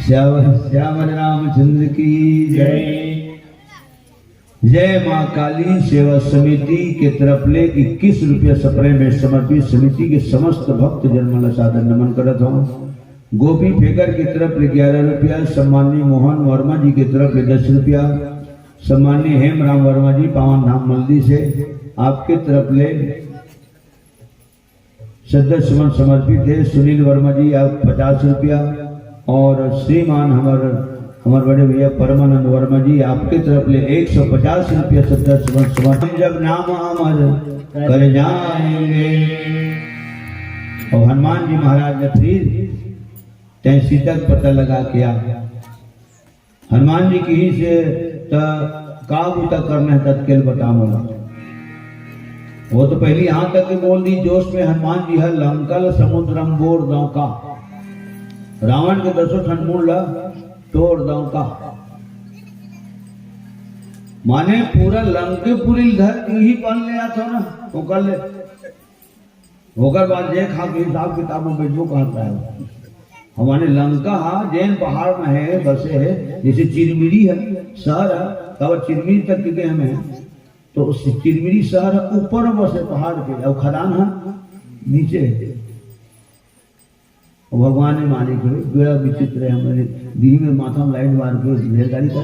श्यावर श्यावर रामचंद्र की जय। जय माँ काली सेवा समिति के तरफ ले इक्कीस रुपया सप्रे में समर्पित समिति के समस्त भक्त जन मन ला सादर नमन करत हूँ। गोपी फेकर के तरफ ले ग्यारह रुपया, सम्माननीय मोहन वर्मा जी के तरफ ले दस रुपया, सम्माननीय हेमराम वर्मा जी पावन धाम मल्ली से आपके तरफ ले श्रद्धा सुमन समर्पित है। सुनील वर्मा जी आप पचास रुपया और श्रीमान हमर हमर बड़े भैया परमानंद वर्मा जी आपके तरफ ले एक सौ पचास रुपया श्रद्धा सुमन समर्पित। जब नाम अमर कर जाएंगे। और हनुमान जी महाराज ने फिर तय सीता का पता लगा के आ हनुमान जी किहिस हे त का बूता करना हे ततके ल बता मोला। वो तो पहली यहाँ तक के बोल दी जोश में हनुमान जी ह लंका ल समुद्र म बोर दंव का, रावण के दसों ठन मुंड ल तोड़ दंव का। माने पूरा लंकेपुरी ल धर के ही पार ले आथव ना, ओकर ले ओकर बाद जे खा के हिसाब किताब में बेचबो कहत रहे। हमारे लंका हा जेन पहाड़ में है बसे है, जैसे चिरमिरी है शहर है, तब चिरमिरी तक के गए हमें, तो उस चिरमिरी शहर है ऊपर में बसे पहाड़ पे, और खदान है नीचे है। और भगवान ही मालिक है। बड़ा विचित्र है। हमारे दिल्ली में माथा में लाइट मार के रेलगाड़ी का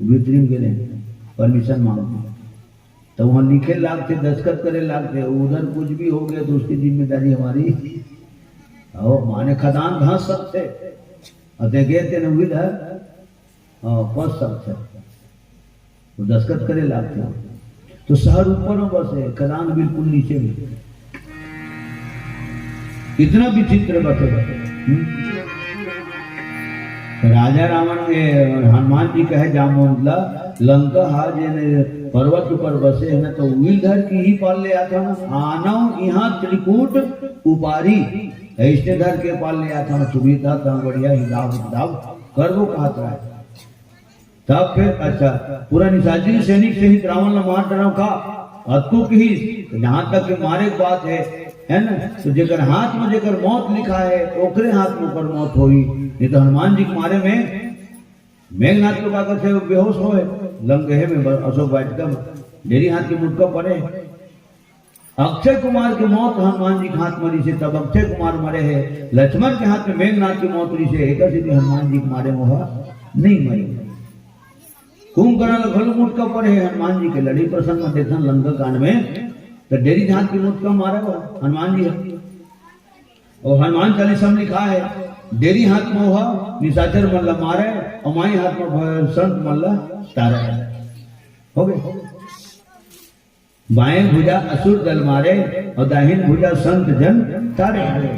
भीतरी में गए, परमिशन मांग के तो वहाँ लिखे लागथे, दस्तखत करे लागथे। उधर कुछ भी हो गया तो उसकी जिम्मेदारी हमारी। और माने खदान धंस सकथे, और देखे तेन उधर, हाँ, फंस सकथे। वो दस्तखत करे लागथे। तो शहर ऊपर में बसे, खदान बिल्कुल नीचे में। इतना विचित्र बसे। हम्म। राजा रावण के हनुमान जी कहे जामवंत ला, लंका हा जेन पर्वत ऊपर बसे है ना, तो उही ल धर के ही पार ले आथव ना। आनव इहाँ त्रिकूट उपारी, ऐसे धर के पार ले आथव ना। सुविधा था बढ़िया, हिसाब किताब करबो कहत रहे। तब फिर अच्छा, पूरा निशाचरी सैनिक सहित रावण ला मार डराव का, अतकू किहिस, तो जहाँ तक के मारे के बात है, है ना, तो जेकर हाथ में जेकर मौत लिखा है, ओकरे हाथ में ओकर मौत होई। नहीं तो हनुमान जी के मारे में मेघनाथ को का करथे, वो बेहोश होए, लंगहे में ब-, अशोक वाटिका में, डेरी हाथ के मुटका पड़े। अक्षय कुमार के मौत हनुमान जी के हाथ में रिसे, तब अक्षय कुमार मरे है। लक्ष्मण के हाथ में मेघनाथ की मौत रिसे, एकर से भी हनुमान जी के मारे मोहा नहीं मरे। कुंभकर्ण ल घलो मुटका पड़े है हनुमान जी के, लड़ी प्रसंग में देखन लंका कांड में, तो डेरी हाथ के मुटका मारे हो हनुमान जी है। और हनुमान चालीसा में लिखा है, डेरी हाथ मोहा निशाचर मन ला मारे, और माई हाथ में भ-, संत मन ला तारे। हो गए। बाएं भुजा असुर दल मारे, और दाहिन भुजा संत जन तारे।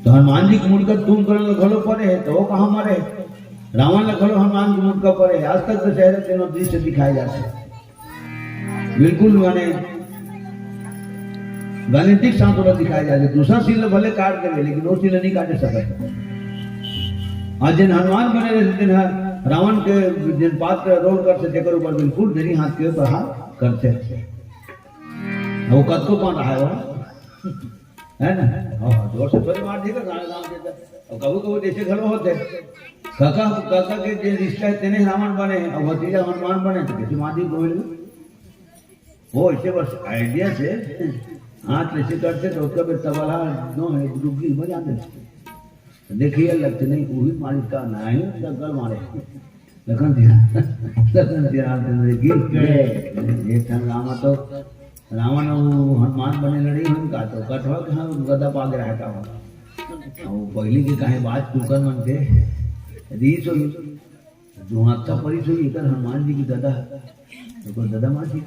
तो हनुमान जी के मुटका कुंभकर्ण ल घलो पड़े है, तो वो कहाँ मरे? रावण ल घलो हनुमान के मुटका पड़े है। आज तक दशहरा तीनों दृश्य दिखाए जाते हैं। बिल्कुल माने गाणितिक साथ ओला दिखाए जाते। दूसरा सील भले काट देवे, लेकिन वो सील नहीं काटे सकत। आज जिन हनुमान बने रहे, जिन ह-, रावण के जिन पात्र रोल करथे, तेकर ऊपर बिल्कुल डेरी हाथ के प्रहार करथे। वो कतको पान रहा है वो, है ना? हाँ, जोर से थोड़ी मार देगा, गाना गाँव के अंदर। और कभी कभी जैसे घर में होते, काका, काका के जे रिश्ता है, तेने रावण बने, और भतीजा हनुमान बने, तो कैसे मार दी गोविंद? वो ऐसे बस आइडिया से हाथ ऐसे करते तो उसका भी तबला दो है, डुग्गी बजाते थे। देखिए लगते नहीं, वही मालिक का ना है, शंकर मारे। लखन जी, लखन जी रामचंद्र की जय। ये ठन रामा तो, रावण वो हनुमान बने लड़ी उनका तो कठवा के हम गदा पाग रहा था। वो पहली के कहे बात कुकर मन थे, रीस हो, जो हाथ का परिस हो, एकर हनुमान जी की गदा, तो कोई गदा मार दी।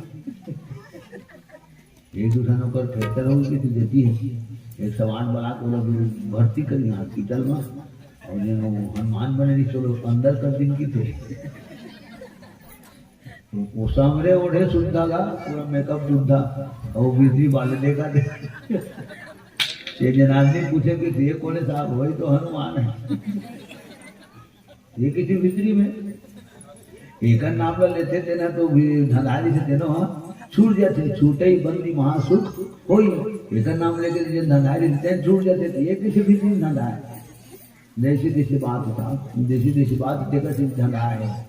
एक दूसरा नौकर खेतर हो गई तो देती है, एक सवाल बना के वो लोग भर्ती करी हॉस्पिटल में, और जिन वो हनुमान बने रही, चलो अंदर कर दिन की थे। तो वो सामने ओढ़े सुनता था, पूरा मेकअप सुनता, और वो बिजली वाले देखा दे। ये जनार्दन पूछे कि ये कौन है साहब? वही तो हनुमान है। ये किसी भीतरी में एकर नाम ला लेथे तेना तो भी धंधारी से तेनो, हाँ, छूट जाथे, छूटे ही बंदी महासुख होई। एकर नाम लेके जे धंधारी से तेन छूट जाथे, तो ये किसी भीतरी में धंधा है। जैसी तैसी बात होता, जैसी तैसी बात, तेकर से धंधा है।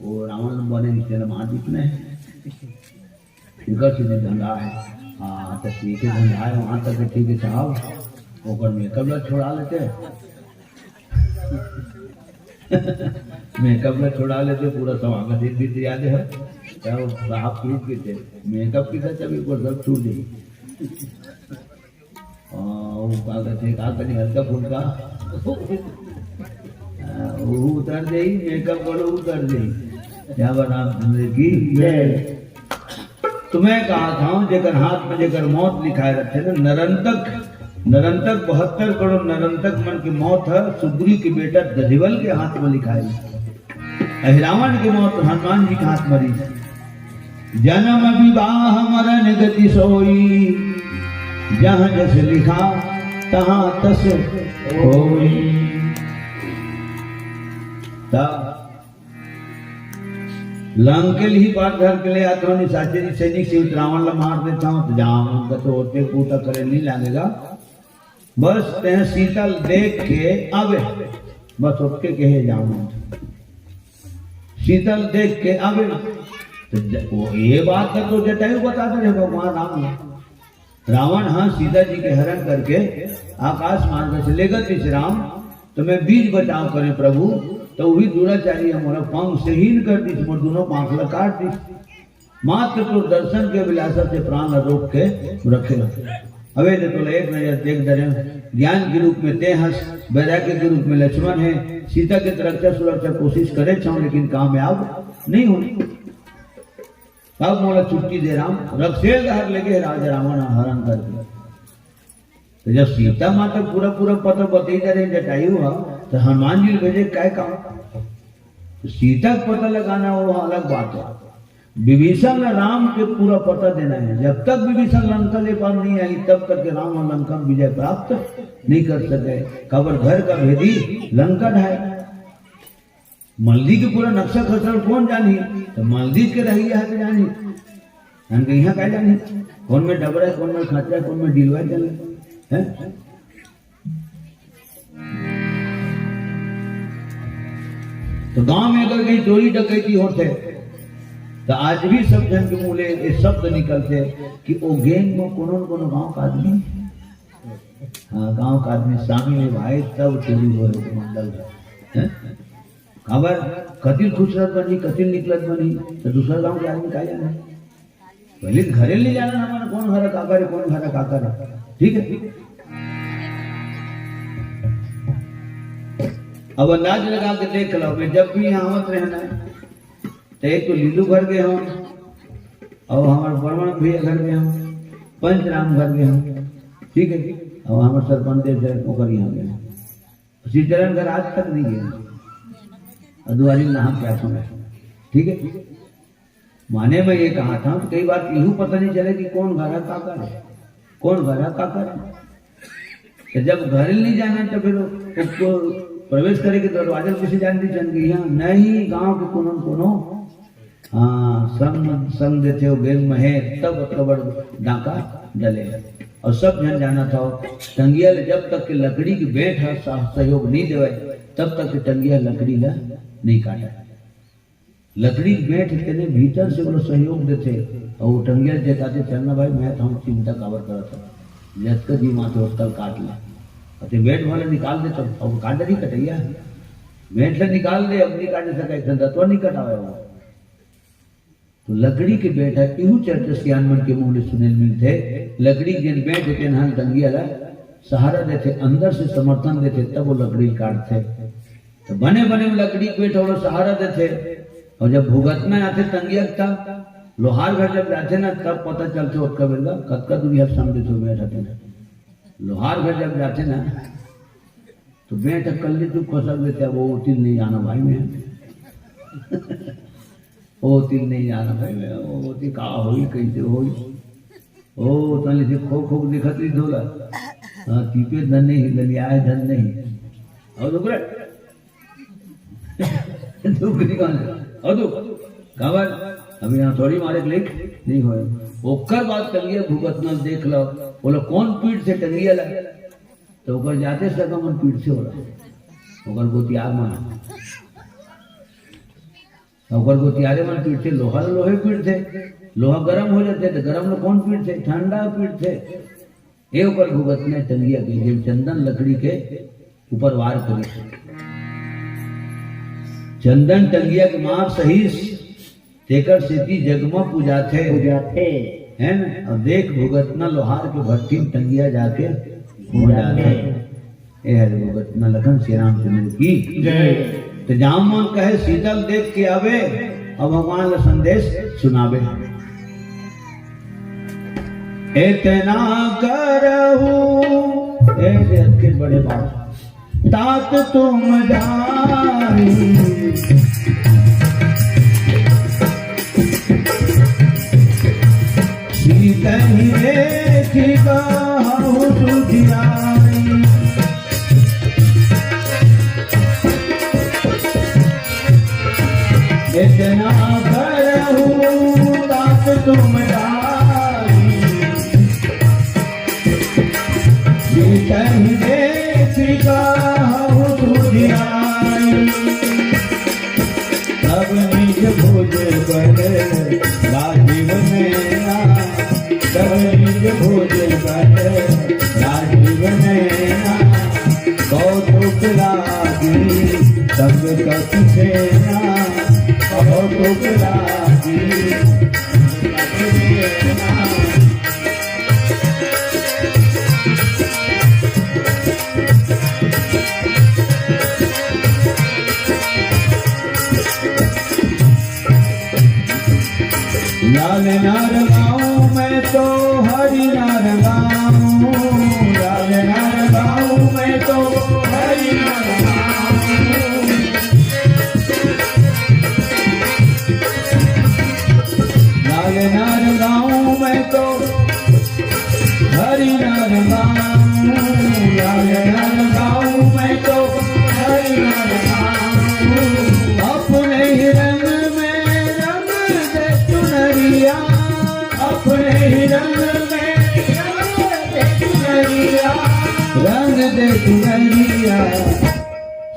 वो रावण बने रिश्ते में महादीप ने, तेकर से धंधा है। हाँ, तो ठीक है, धंधा है, वहाँ तक तो ठीक है साहब। ओकर मेकअप ला छोड़ा लेते, मेकअप ला छोड़ा लेते, पूरा समागम एक दिन याद है, क्या वो साहब प्रूफ के थे, मेकअप के साथ अभी वो सब छूट गई। हाँ, वो का कहते, का कहते, हल्का फुल्का। हाँ, वो उतर जाई, मेकअप वालो उतर जाई। क्या बना तुमने की जय। तो मैं कहा था, जेकर हाथ में जेकर मौत लिखाए रहते ना, नरंतक, नरंतक बहत्तर करोड़ नरंतक मन के मौत है, सुग्रीव के बेटा दधिवल के हाथ में लिखाए। अहि रावण के मौत हनुमान जी के हाथ मरी। जन्म विवाह मरण गति सोई, जहाँ जस लिखा तहाँ तस होई। तब लंकेल ही बात घर के ले आत हो, निशाचरी सैनिक से रावण ला मार देता हूँ, तो जाओ उनका तो होते पूता करे नहीं लगेगा। बस तैं सीता ल देख के आवे, बस ओतके कहे जाओ। सीता ल देख के आवे। तो ज-, वो ये बात का तो जटायु बता दे रहे भगवान राम ने। रावण हाँ सीता जी के हरण करके आकाश मार्ग से लेगत रिहिस राम, तो मैं बीच बचाव करें प्रभु, तो वही दुराचारी मोला पंख से हीन कर दिस, मोर दोनों पंख ला काट दिस। मात्र तोर दर्शन के अभिलाषा से प्राण ला रोक के रखे रखे। अबे तो तोला एक नजर देख डरे, ज्ञान के रूप में तैं हस, वैराग्य के रूप में लक्ष्मण है, सीता के रक्षा सुरक्षा कोशिश करे छो, लेकिन कामयाब नहीं हो। अब मोला छुट्टी दे राम, रक्सेल डहर लेगे राजा रावण हरण करके। तो जब सीता माता पूरा पूरा पता बतई डरे जटायु हा, तो हनुमान जी ल भेजे काय काम? तो सीता का पता लगाना वो अलग बात है। विभीषण ला राम के पूरा पता देना है। जब तक विभीषण लंका ले पार नहीं आई, तब तक के राम और लंका में विजय प्राप्त नहीं कर सके। काबर घर का भेदी लंका ढाए। मलदी के पूरा नक्शा खसरा ल कोन जानही? तो मलदी के रहइया ह तो जानही। हम के यहाँ का जानही? कोन में डबरा है, कोन में खचरा है, कोन में डिलवा है, जाने? हैं? तो गांव में अगर कहीं चोरी डकैती होथे, तो आज भी सब झन के मुंह ले ये शब्द निकलथे कि ओ gang में कोनो न कोनो गांव का आदमी, हाँ, गांव का आदमी शामिल है भाई, तब चोरी होय मंडल में। हैं? काबर कतिल खुसरत बनही, कतिल निकलत बनही, तो दूसरा गांव के आदमी का जाने? पहले तो घरे ले जाना हमारा, कौन घर का करे, कौन घर का करे, ठीक है? अब अंदाज लगा के देख लो, मैं जब भी यहाँ आवत रहना है, तो एक तो लीलू घर गए हम, और हमारे बड़वन भैया घर गए हम, पंचराम घर गए हम, ठीक है, और हमारे सरपंच देव सर ओकर यहाँ गए हम। श्रीचरण घर आज तक नहीं गए। अदुआरी नहा क्या सुना, ठीक है। माने मैं ये कहा था, तो कई बार इहू पता नहीं चले कि कौन घर है, काकर है, कौन घर है, काकर है। तो जब घर नहीं जाना, तो फिर उसको प्रवेश करे के दरवाजा किसी जान नहीं, जान गई। यहाँ नहीं, गांव के कोनो न कोनो हाँ, संग, संग देथे ओ gang में हे, तब अतका बड़ डाका डले। और सब झन जानत हव, टंगिया ले जब तक के लकड़ी के बेंट ह सह-, सहयोग नहीं देवे, तब तक के टंगिया लकड़ी ला नहीं काटे। लकड़ी के बेंट तेने भीतर से ओला सहयोग देथे, और वो टंगिया ले जताथे, "चलना भाई, मैं तो हम चिंता काबर करत हूँ, जतका जी माथे ओतका काट ले।" अते बेंट भले निकाल देता, अब काट दे कटैया, बेंट ले निकाल दे, अब नहीं काट सके, इतना दतवा नहीं कटावे वो। तो लकड़ी के बेंट ह, इहू चर्चा सियान मन के मुंह ले सुने ल मिलथे। लकड़ी के जेन बेंट हे, तेन ह टंगिया ला सहारा देथे, अंदर से समर्थन देथे, तब वो लकड़ी ल काटथे। तो बने बने वो लकड़ी के बेंट ह ओला सहारा देथे। और जब भुगतना आथे टंगिया के, तब लोहार घर जब जाथे ना, तब पता चलथे ओतका बेर ला कतका दूरी ह संग देथे वो बेंट ह तेन। लोहार घर जब जाथे ना, तो बेंट ह कल्ली चुप खसक देथे, वो ओती ल नहीं जाना भाई मैं। ओ तिल नहीं जाना भाई, मैं ओ, ओ तिल का होई, कैसे होई? ओ, तले से खो खो के दिखत रही धोला। हाँ, टीपे धन नहीं, ललियाए धन नहीं। और दुख रे? दुख नहीं कौन? और दुख? काबर? अभी यहाँ थोड़ी मारे क्लिक नहीं होए। ओकर बाद टंगिया भुगतना देख लो, बोलो कौन पीठ से टंगिया ला? तो ओकर जाते सगा मन पीठ से होला। ओकर गोतियार मन, ओकर गोतियारे मन पीटथे, लोहा ल लोहे पीटथे, लोहा गरम हो जाथे त गरम ल कोन पीटथे? ठंडा पीटथे। ए ओकर भुगतना टंगिया के, जेन चंदन लकड़ी के ऊपर वार करिस। चंदन टंगिया के मार सहिस, तेकर सेती जग म पूजाथे। पूजाथे। है न? अउ देख भुगतना लोहार के भट्ठी म टंगिया जाके भुंजाथे। ए हरे भुगतना लखन श्री रामचंद्र की जय। त जामवंत कहे सीता ल देख के आवे, अउ भगवान ल संदेश सुनावे। इतना करहु, ऐसे अच्छे बड़े बात, तात तुम जानी। सीतहि देखि कहु सुधियारी। इतना करहु तात तुम जानी। सीतहि देखि कहु सुधियारी। तब निज भुज बल राजीव नैना, तब निज भुज बल राजीव नैना। कौतुक लागी संग कपि सेना, कौतुक लागी संग कपि सेना। लाल नार गाऊं मैं तो हरि नार गाऊं, लाल नार गाऊं मैं तो हरि नार गाऊं। लाल नार गाऊं मैं तो हरि नार गाऊं, लाल नार गाऊं मैं तो हरि नार गाऊं। अपने ही रंग में रंग दे चुनरिया, अपने ही रंग में रंग दे चुनरिया, रंग दे चुनरिया।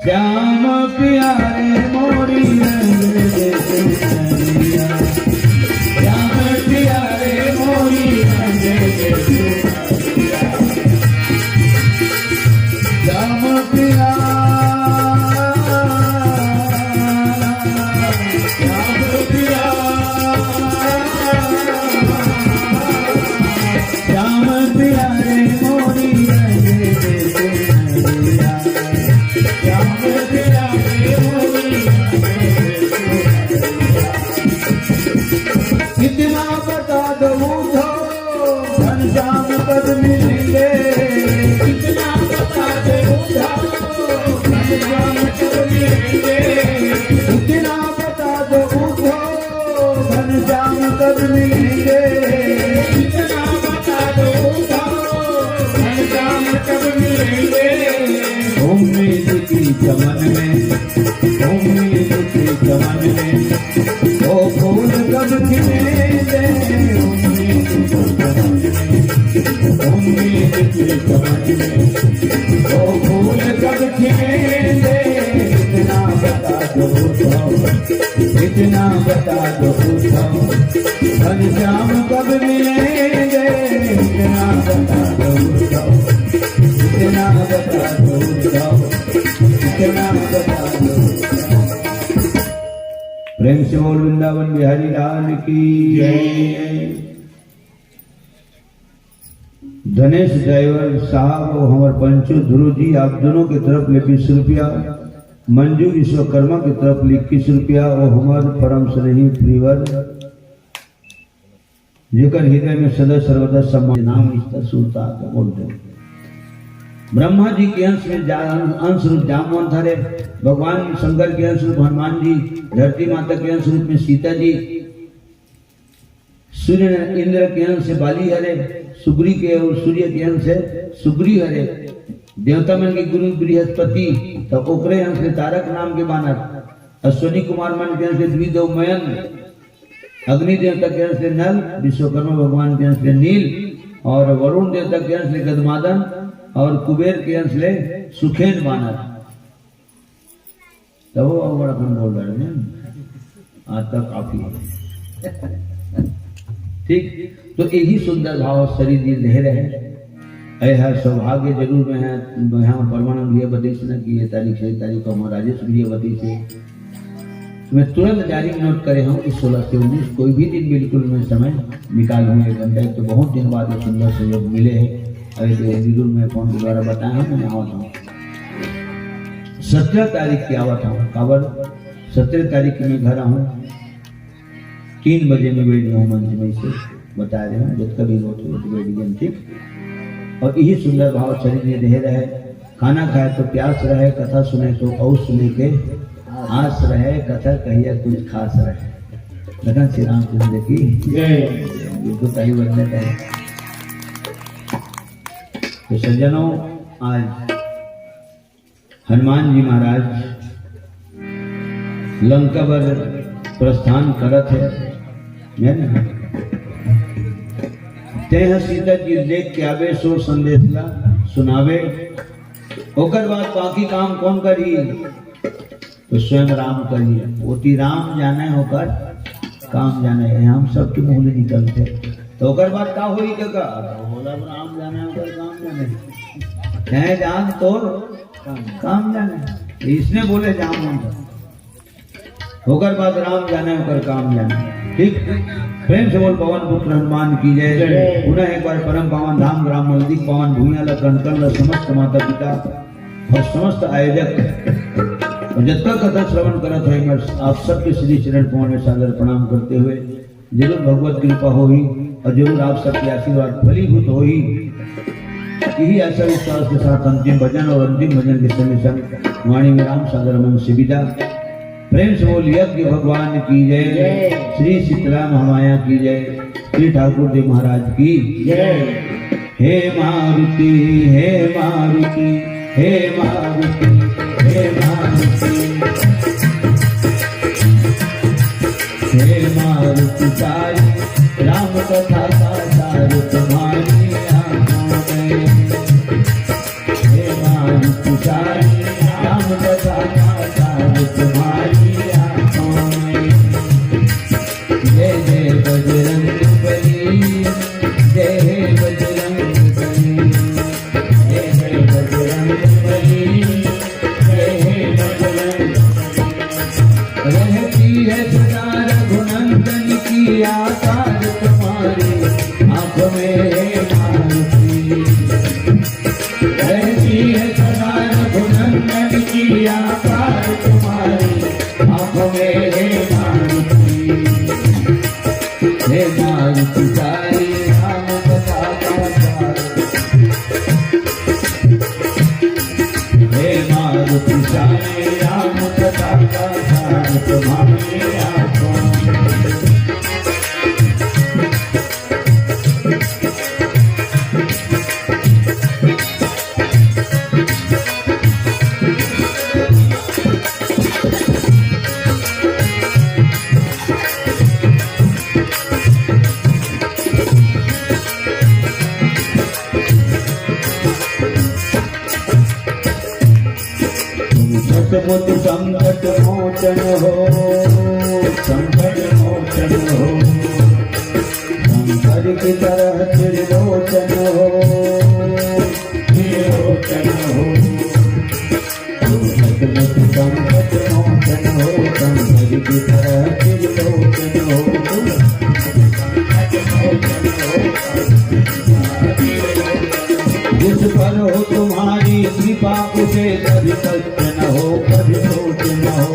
श्याम पिया रे मोरी रंग दे चुनरिया। श्याम पिया रे मोरी रंग दे चुनरिया। श्याम पिया, श्याम पिया। श्याम प्यारे मोरी रंग दे चुनरिया, श्याम प्यारे मोरी रंग दे चुनरिया। कितना बता दो उधो, घनश्याम कब मिलेंगे? कितना बता दो उधो, घनश्याम कब मिलेंगे? कितना बता दो उधो, घनश्याम कब मिलेंगे? कितना बता दो उधो, घनश्याम कब मिलेंगे? उम्मीद की चमन में, उम्मीद की चमन में, ओ फूल कब खिलेंगे? उम्मीद की चमन में, उम्मीद की चमन में, ओ फूल कब खिलेंगे? इतना बता दो तो, इतना बता दो तो, घनश्याम कब मिलेंगे? इतना बता दो तो, इतना बता दो तो, इतना बता दो तो। प्रेम से बोल वृंदावन बिहारी लाल की जय। धनेश ड्राइवर साहब अउ हमर पंचो ध्रुव जी, आप दोनों के तरफ ले बीस रुपया, मंजू विश्वकर्मा के तरफ ले इक्कीस रुपया अउ हमर परम स्नेही प्रियवर, जेकर हृदय में सदा सर्वदा सम्मान, नाम इष्ट सुरता का बोलते हैं। ब्रह्मा जी के अंश में जा-, अंश रूप जामवंत हरे, भगवान शंकर के अंश रूप हनुमान जी, धरती माता के अंश रूप में सीता जी, सूर्य इंद्र के अंश से बाली हरे, सुग्री के अउ सूर्य के अंश से सुग्री हरे। देवता मन के गुरु बृहस्पति, त ओकरे अंश से तारक नाम के बानर। अश्विनी कुमार मन के अंश से द्विज अउ मयंक, अग्नि देवता के अंश से नल, विश्वकर्मा भगवान के अंश से नील, अउ वरुण देवता के अंश से गदमादन, अउ कुबेर के अंश से सुखेन बानर। तब वो बड़ा कम बोल रहे हैं, आज तक काफी है। ठीक, तो यही सुंदर भाव शरीर जी ले रहे। ऐ हर सौभाग्य जरूर में है। यहाँ परमानंद भैया बताइस ना कि ये तारीख, सही तारीख को हमारा राजेश भैया बताइस। मैं तुरंत डायरी में नोट करे हूँ कि सोलह से उन्नीस कोई भी दिन बिल्कुल मैं समय निकाल हूँ एक घंटा। एक तो बहुत दिन बाद ये सुंदर संयोग मिले है। अरे तो बिल्कुल मैं फोन के द्वारा बताया हूँ, मैं आवत हूँ, सत्रह तारीख की आवत हूँ। काबर सत्रह तारीख की मैं घर आहूँ, तीन बजे में बैठ जाऊँ मंच में, इसे बता रहे हूँ, जब कभी रोत रोत बैठ गए, ठीक। और यही सुंदर भाव शरीर में रहे रहे। खाना खाए तो प्यास रहे, कथा सुने तो और सुने के आस रहे, कथा कहिया कुछ खास रहे। लखन श्री रामचंद्र की जय। बिल्कुल सही वचन है। तो सज्जनों, आज हनुमान जी महाराज लंका बर प्रस्थान करत हे, है ना? तेह सीता जी लेख के आवे सो संदेश ला सुनावे। ओकर बाद बाकी काम कौन करही? तो स्वयं राम करही। ओती राम जाने ओकर काम जाने, ये हम सबके मुंह ले निकलते। तो ओकर बाद का होई काका? तो बोला, "अब राम जाने ओकर काम जाने।" कहे जान तोर काम जाने। इसने बोले जाम हम। ओकर बाद राम जाने ओकर काम जाने। ठीक, प्रेम से बोल पवन पुत्र हनुमान की जय। जय। पुनः एक बार परम पावन धाम ग्राम मलदीप पावन भूइयां ला कन कन ला समस्त माता पिता और समस्त आयोजक और जतका कथा श्रवण करत है, मैं आप सबके श्री चरण कमल में सादर प्रणाम करते हुए जरूर भगवत कृपा होही और जरूर आप सबके आशीर्वाद फलीभूत होही। यही आशा विश्वास के साथ अंतिम भजन और अंतिम भजन के संग संग वाणी विराम सादर मन से विदा। प्रेम से बोल यज्ञ भगवान की जय, जय। श्री शीतला महामाया की जय, श्री ठाकुर जी महाराज की जय। हे मारुति, हे मारुति, हे मारुति, हे मारुति, हे मारुति सारी राम कथा का सार तुम्हारी आंखों में। हे मारुति सारी राम कथा का सार तुम्हारी आंखों में। जय जय बजरंग बली, जय हे बजरंग बली, जय हे बजरंग बली, जय हे बजरंग बली। रहती है सदा रघुनंदन की आकार तुम्हारी आंखों में हे मारुति। रहती है सदा रघुनंदन की आकार तुम्हारी आंखों में हे मारुति। हे मारुति सारी राम कथा का सार। हे मारुति सारी राम कथा का सार तुम्हारी आंखों में। तुम सचमुच संकट मोचन हो, संकट मोचन हो। शंकर की तरह त्रिलोचन हो, त्रिलोचन हो। तुम सचमुच संकट मोचन हो, शंकर की तरह त्रिलोचन हो। तुम जिस पर हो तुम्हारी कृपा, उसे कभी कष्ट न हो, कभी सोच न हो।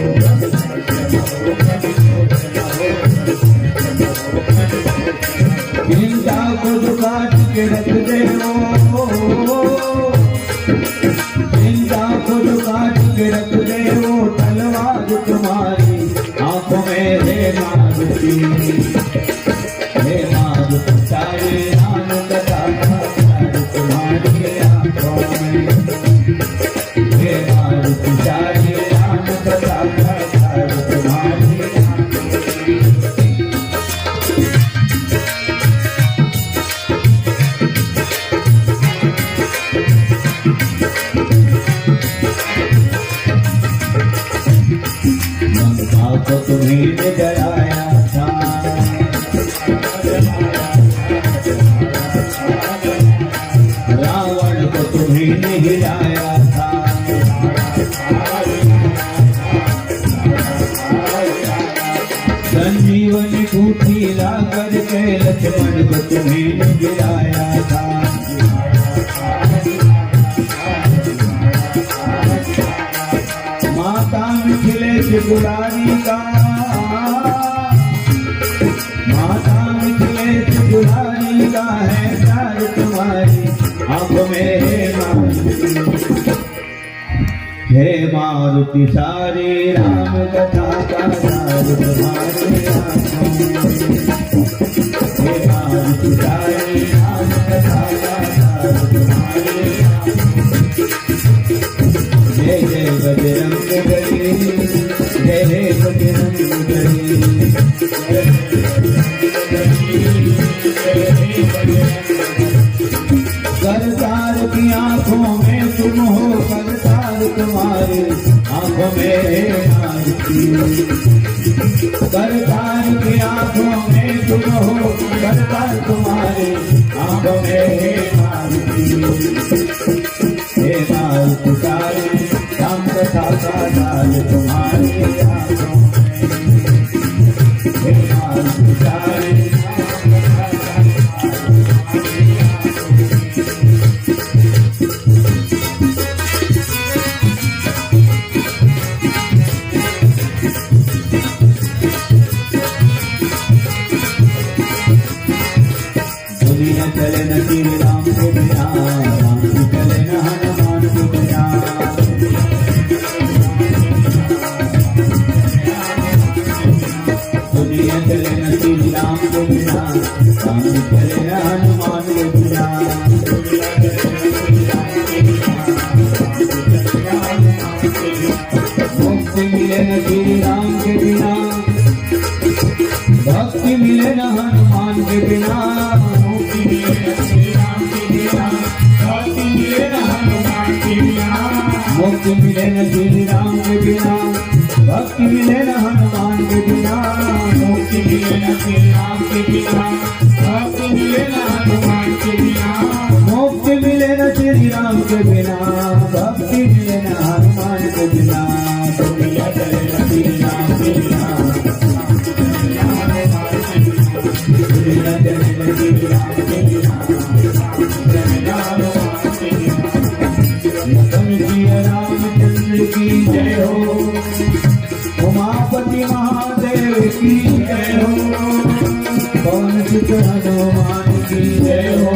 चिंता को जो काट के रख दे वो, चिंता को जो काट के रख दे वो, तलवार तुम्हारी आंखों में है मारुति। हे मारुति सारी राम कथा का सार तुम्हारी आंखों में। हे मारुति सारी राम कथा का सार तुम्हारी आंखों में। तुम्हें ने डराया था, रावण को तुम्हें ने हिलाया था। संजीवन बूटी ला करके लक्ष्मण को तुम्हें ने गिराया था। माता मिथिलेश दुलारी का, माता मिथिलेश दुलारी का है प्यार तुम्हारी आंखों में है माँ। हे मारुति सारी राम कथा का सार तुम्हारे हाथों में। हे मारुति सारी राम कथा का सार तुम्हारे हाथों में। जय जय बजरंग बली, जय हे बजरंग बली। करतार की आंखों में तुम हो, करतार तुम्हारे आंखों में है मारुति। करतार की आंखों में तुम हो, करतार तुम्हारे आंखों में है मारुति। हे मारुति सारी राम कथा का जाल तुम्हारे हाथों में। हे मारुति सारी राम कथा का जाल तुम्हारे हाथों में। दुनिया चले न श्री राम के बिना, राम जी चले न हनुमान के बिना। दुनिया चले न श्री राम के बिना, राम जी चले न हनुमान के बिना। मुक्ति मिले न श्री राम के बिना, भक्ति मिले न हनुमान के बिना। मुक्ति मिले न श्री राम के बिना, भक्ति मिले न हनुमान के बिना। मुक्ति मिले न श्री राम के बिना, भक्ति मिले न हनुमान के बिना। मुक्ति मिले न श्री राम के बिना, भक्ति मिले न हनुमान के बिना। मुक्ति मिले न श्री राम के बिना, भक्ति मिले न हनुमान के बिना। दुनिया चले न श्री राम के बिना, दुनिया चले न श्री राम के बिना। लखन सिया रामचंद्र की जय हो, उमापति महादेव की जय हो, पवन सुत हनुमान की जय हो,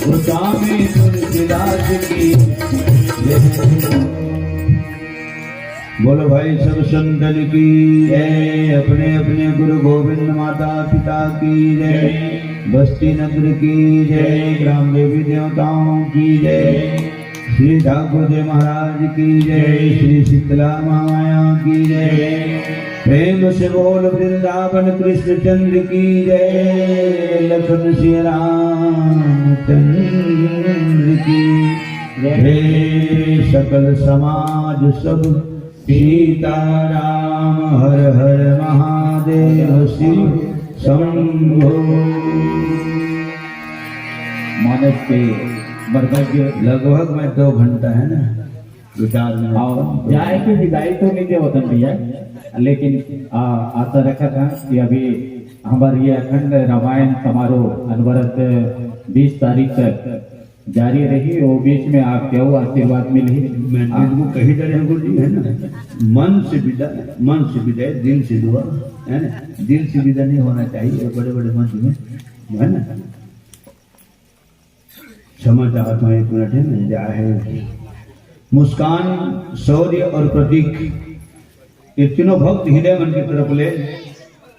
गोस्वामी तुलसीदास की जय हो। बोलो भाई सब संतन की जय, अपने अपने गुरु गोविंद माता पिता की जय, बस्ती नगर की जय, ग्राम देवी देवताओं की जय, श्री ठाकुर जी महाराज की जय, श्री शीतला माया की जय। प्रेम से बोल वृंदावन कृष्ण चंद्र की जय, लखन सिया राम चंद्र की जय। सकल समाज सब सीताराम हर हर महादेव शिव शंभो। मानस के बरगज लगभग में दो घंटा है ना, विचार में। और जाए के विदाई तो नहीं दे वतन भैया, लेकिन आ, आशा रखा था कि अभी हमारे ये अखंड रामायण समारोह अनवरत बीस तारीख तक जारी रही, वो बीच में आप क्या वो आशीर्वाद मिली। मैं आप दिल को कही जा रहे हैं गुरु जी, है ना, मन से विदा, मन से विदा, दिल से दुआ, है ना, दिल से विदा नहीं होना चाहिए बड़े बड़े मंच में, है ना। क्षमा चाहता हूँ, एक मिनट है ना, जा है। मुस्कान, शौर्य और प्रतीक, ये तीनों भक्त हृदय मन की तरफ ले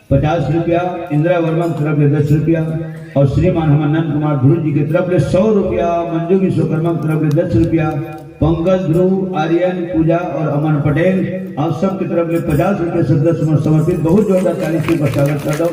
पचास रुपया, इंदिरा वर्मा की तरफ ले दस रुपया और श्रीमान हमर नंद कुमार ध्रुव जी की तरफ ले सौ रुपया, मंजू विश्वकर्मा की तरफ ले दस रुपया, पंकज ध्रुव, आर्यन, पूजा और अमन पटेल, आप सब की तरफ ले पचास रुपया श्रद्धा सुमन समर्पित। बहुत जोरदार ताली से स्वागत कर दो।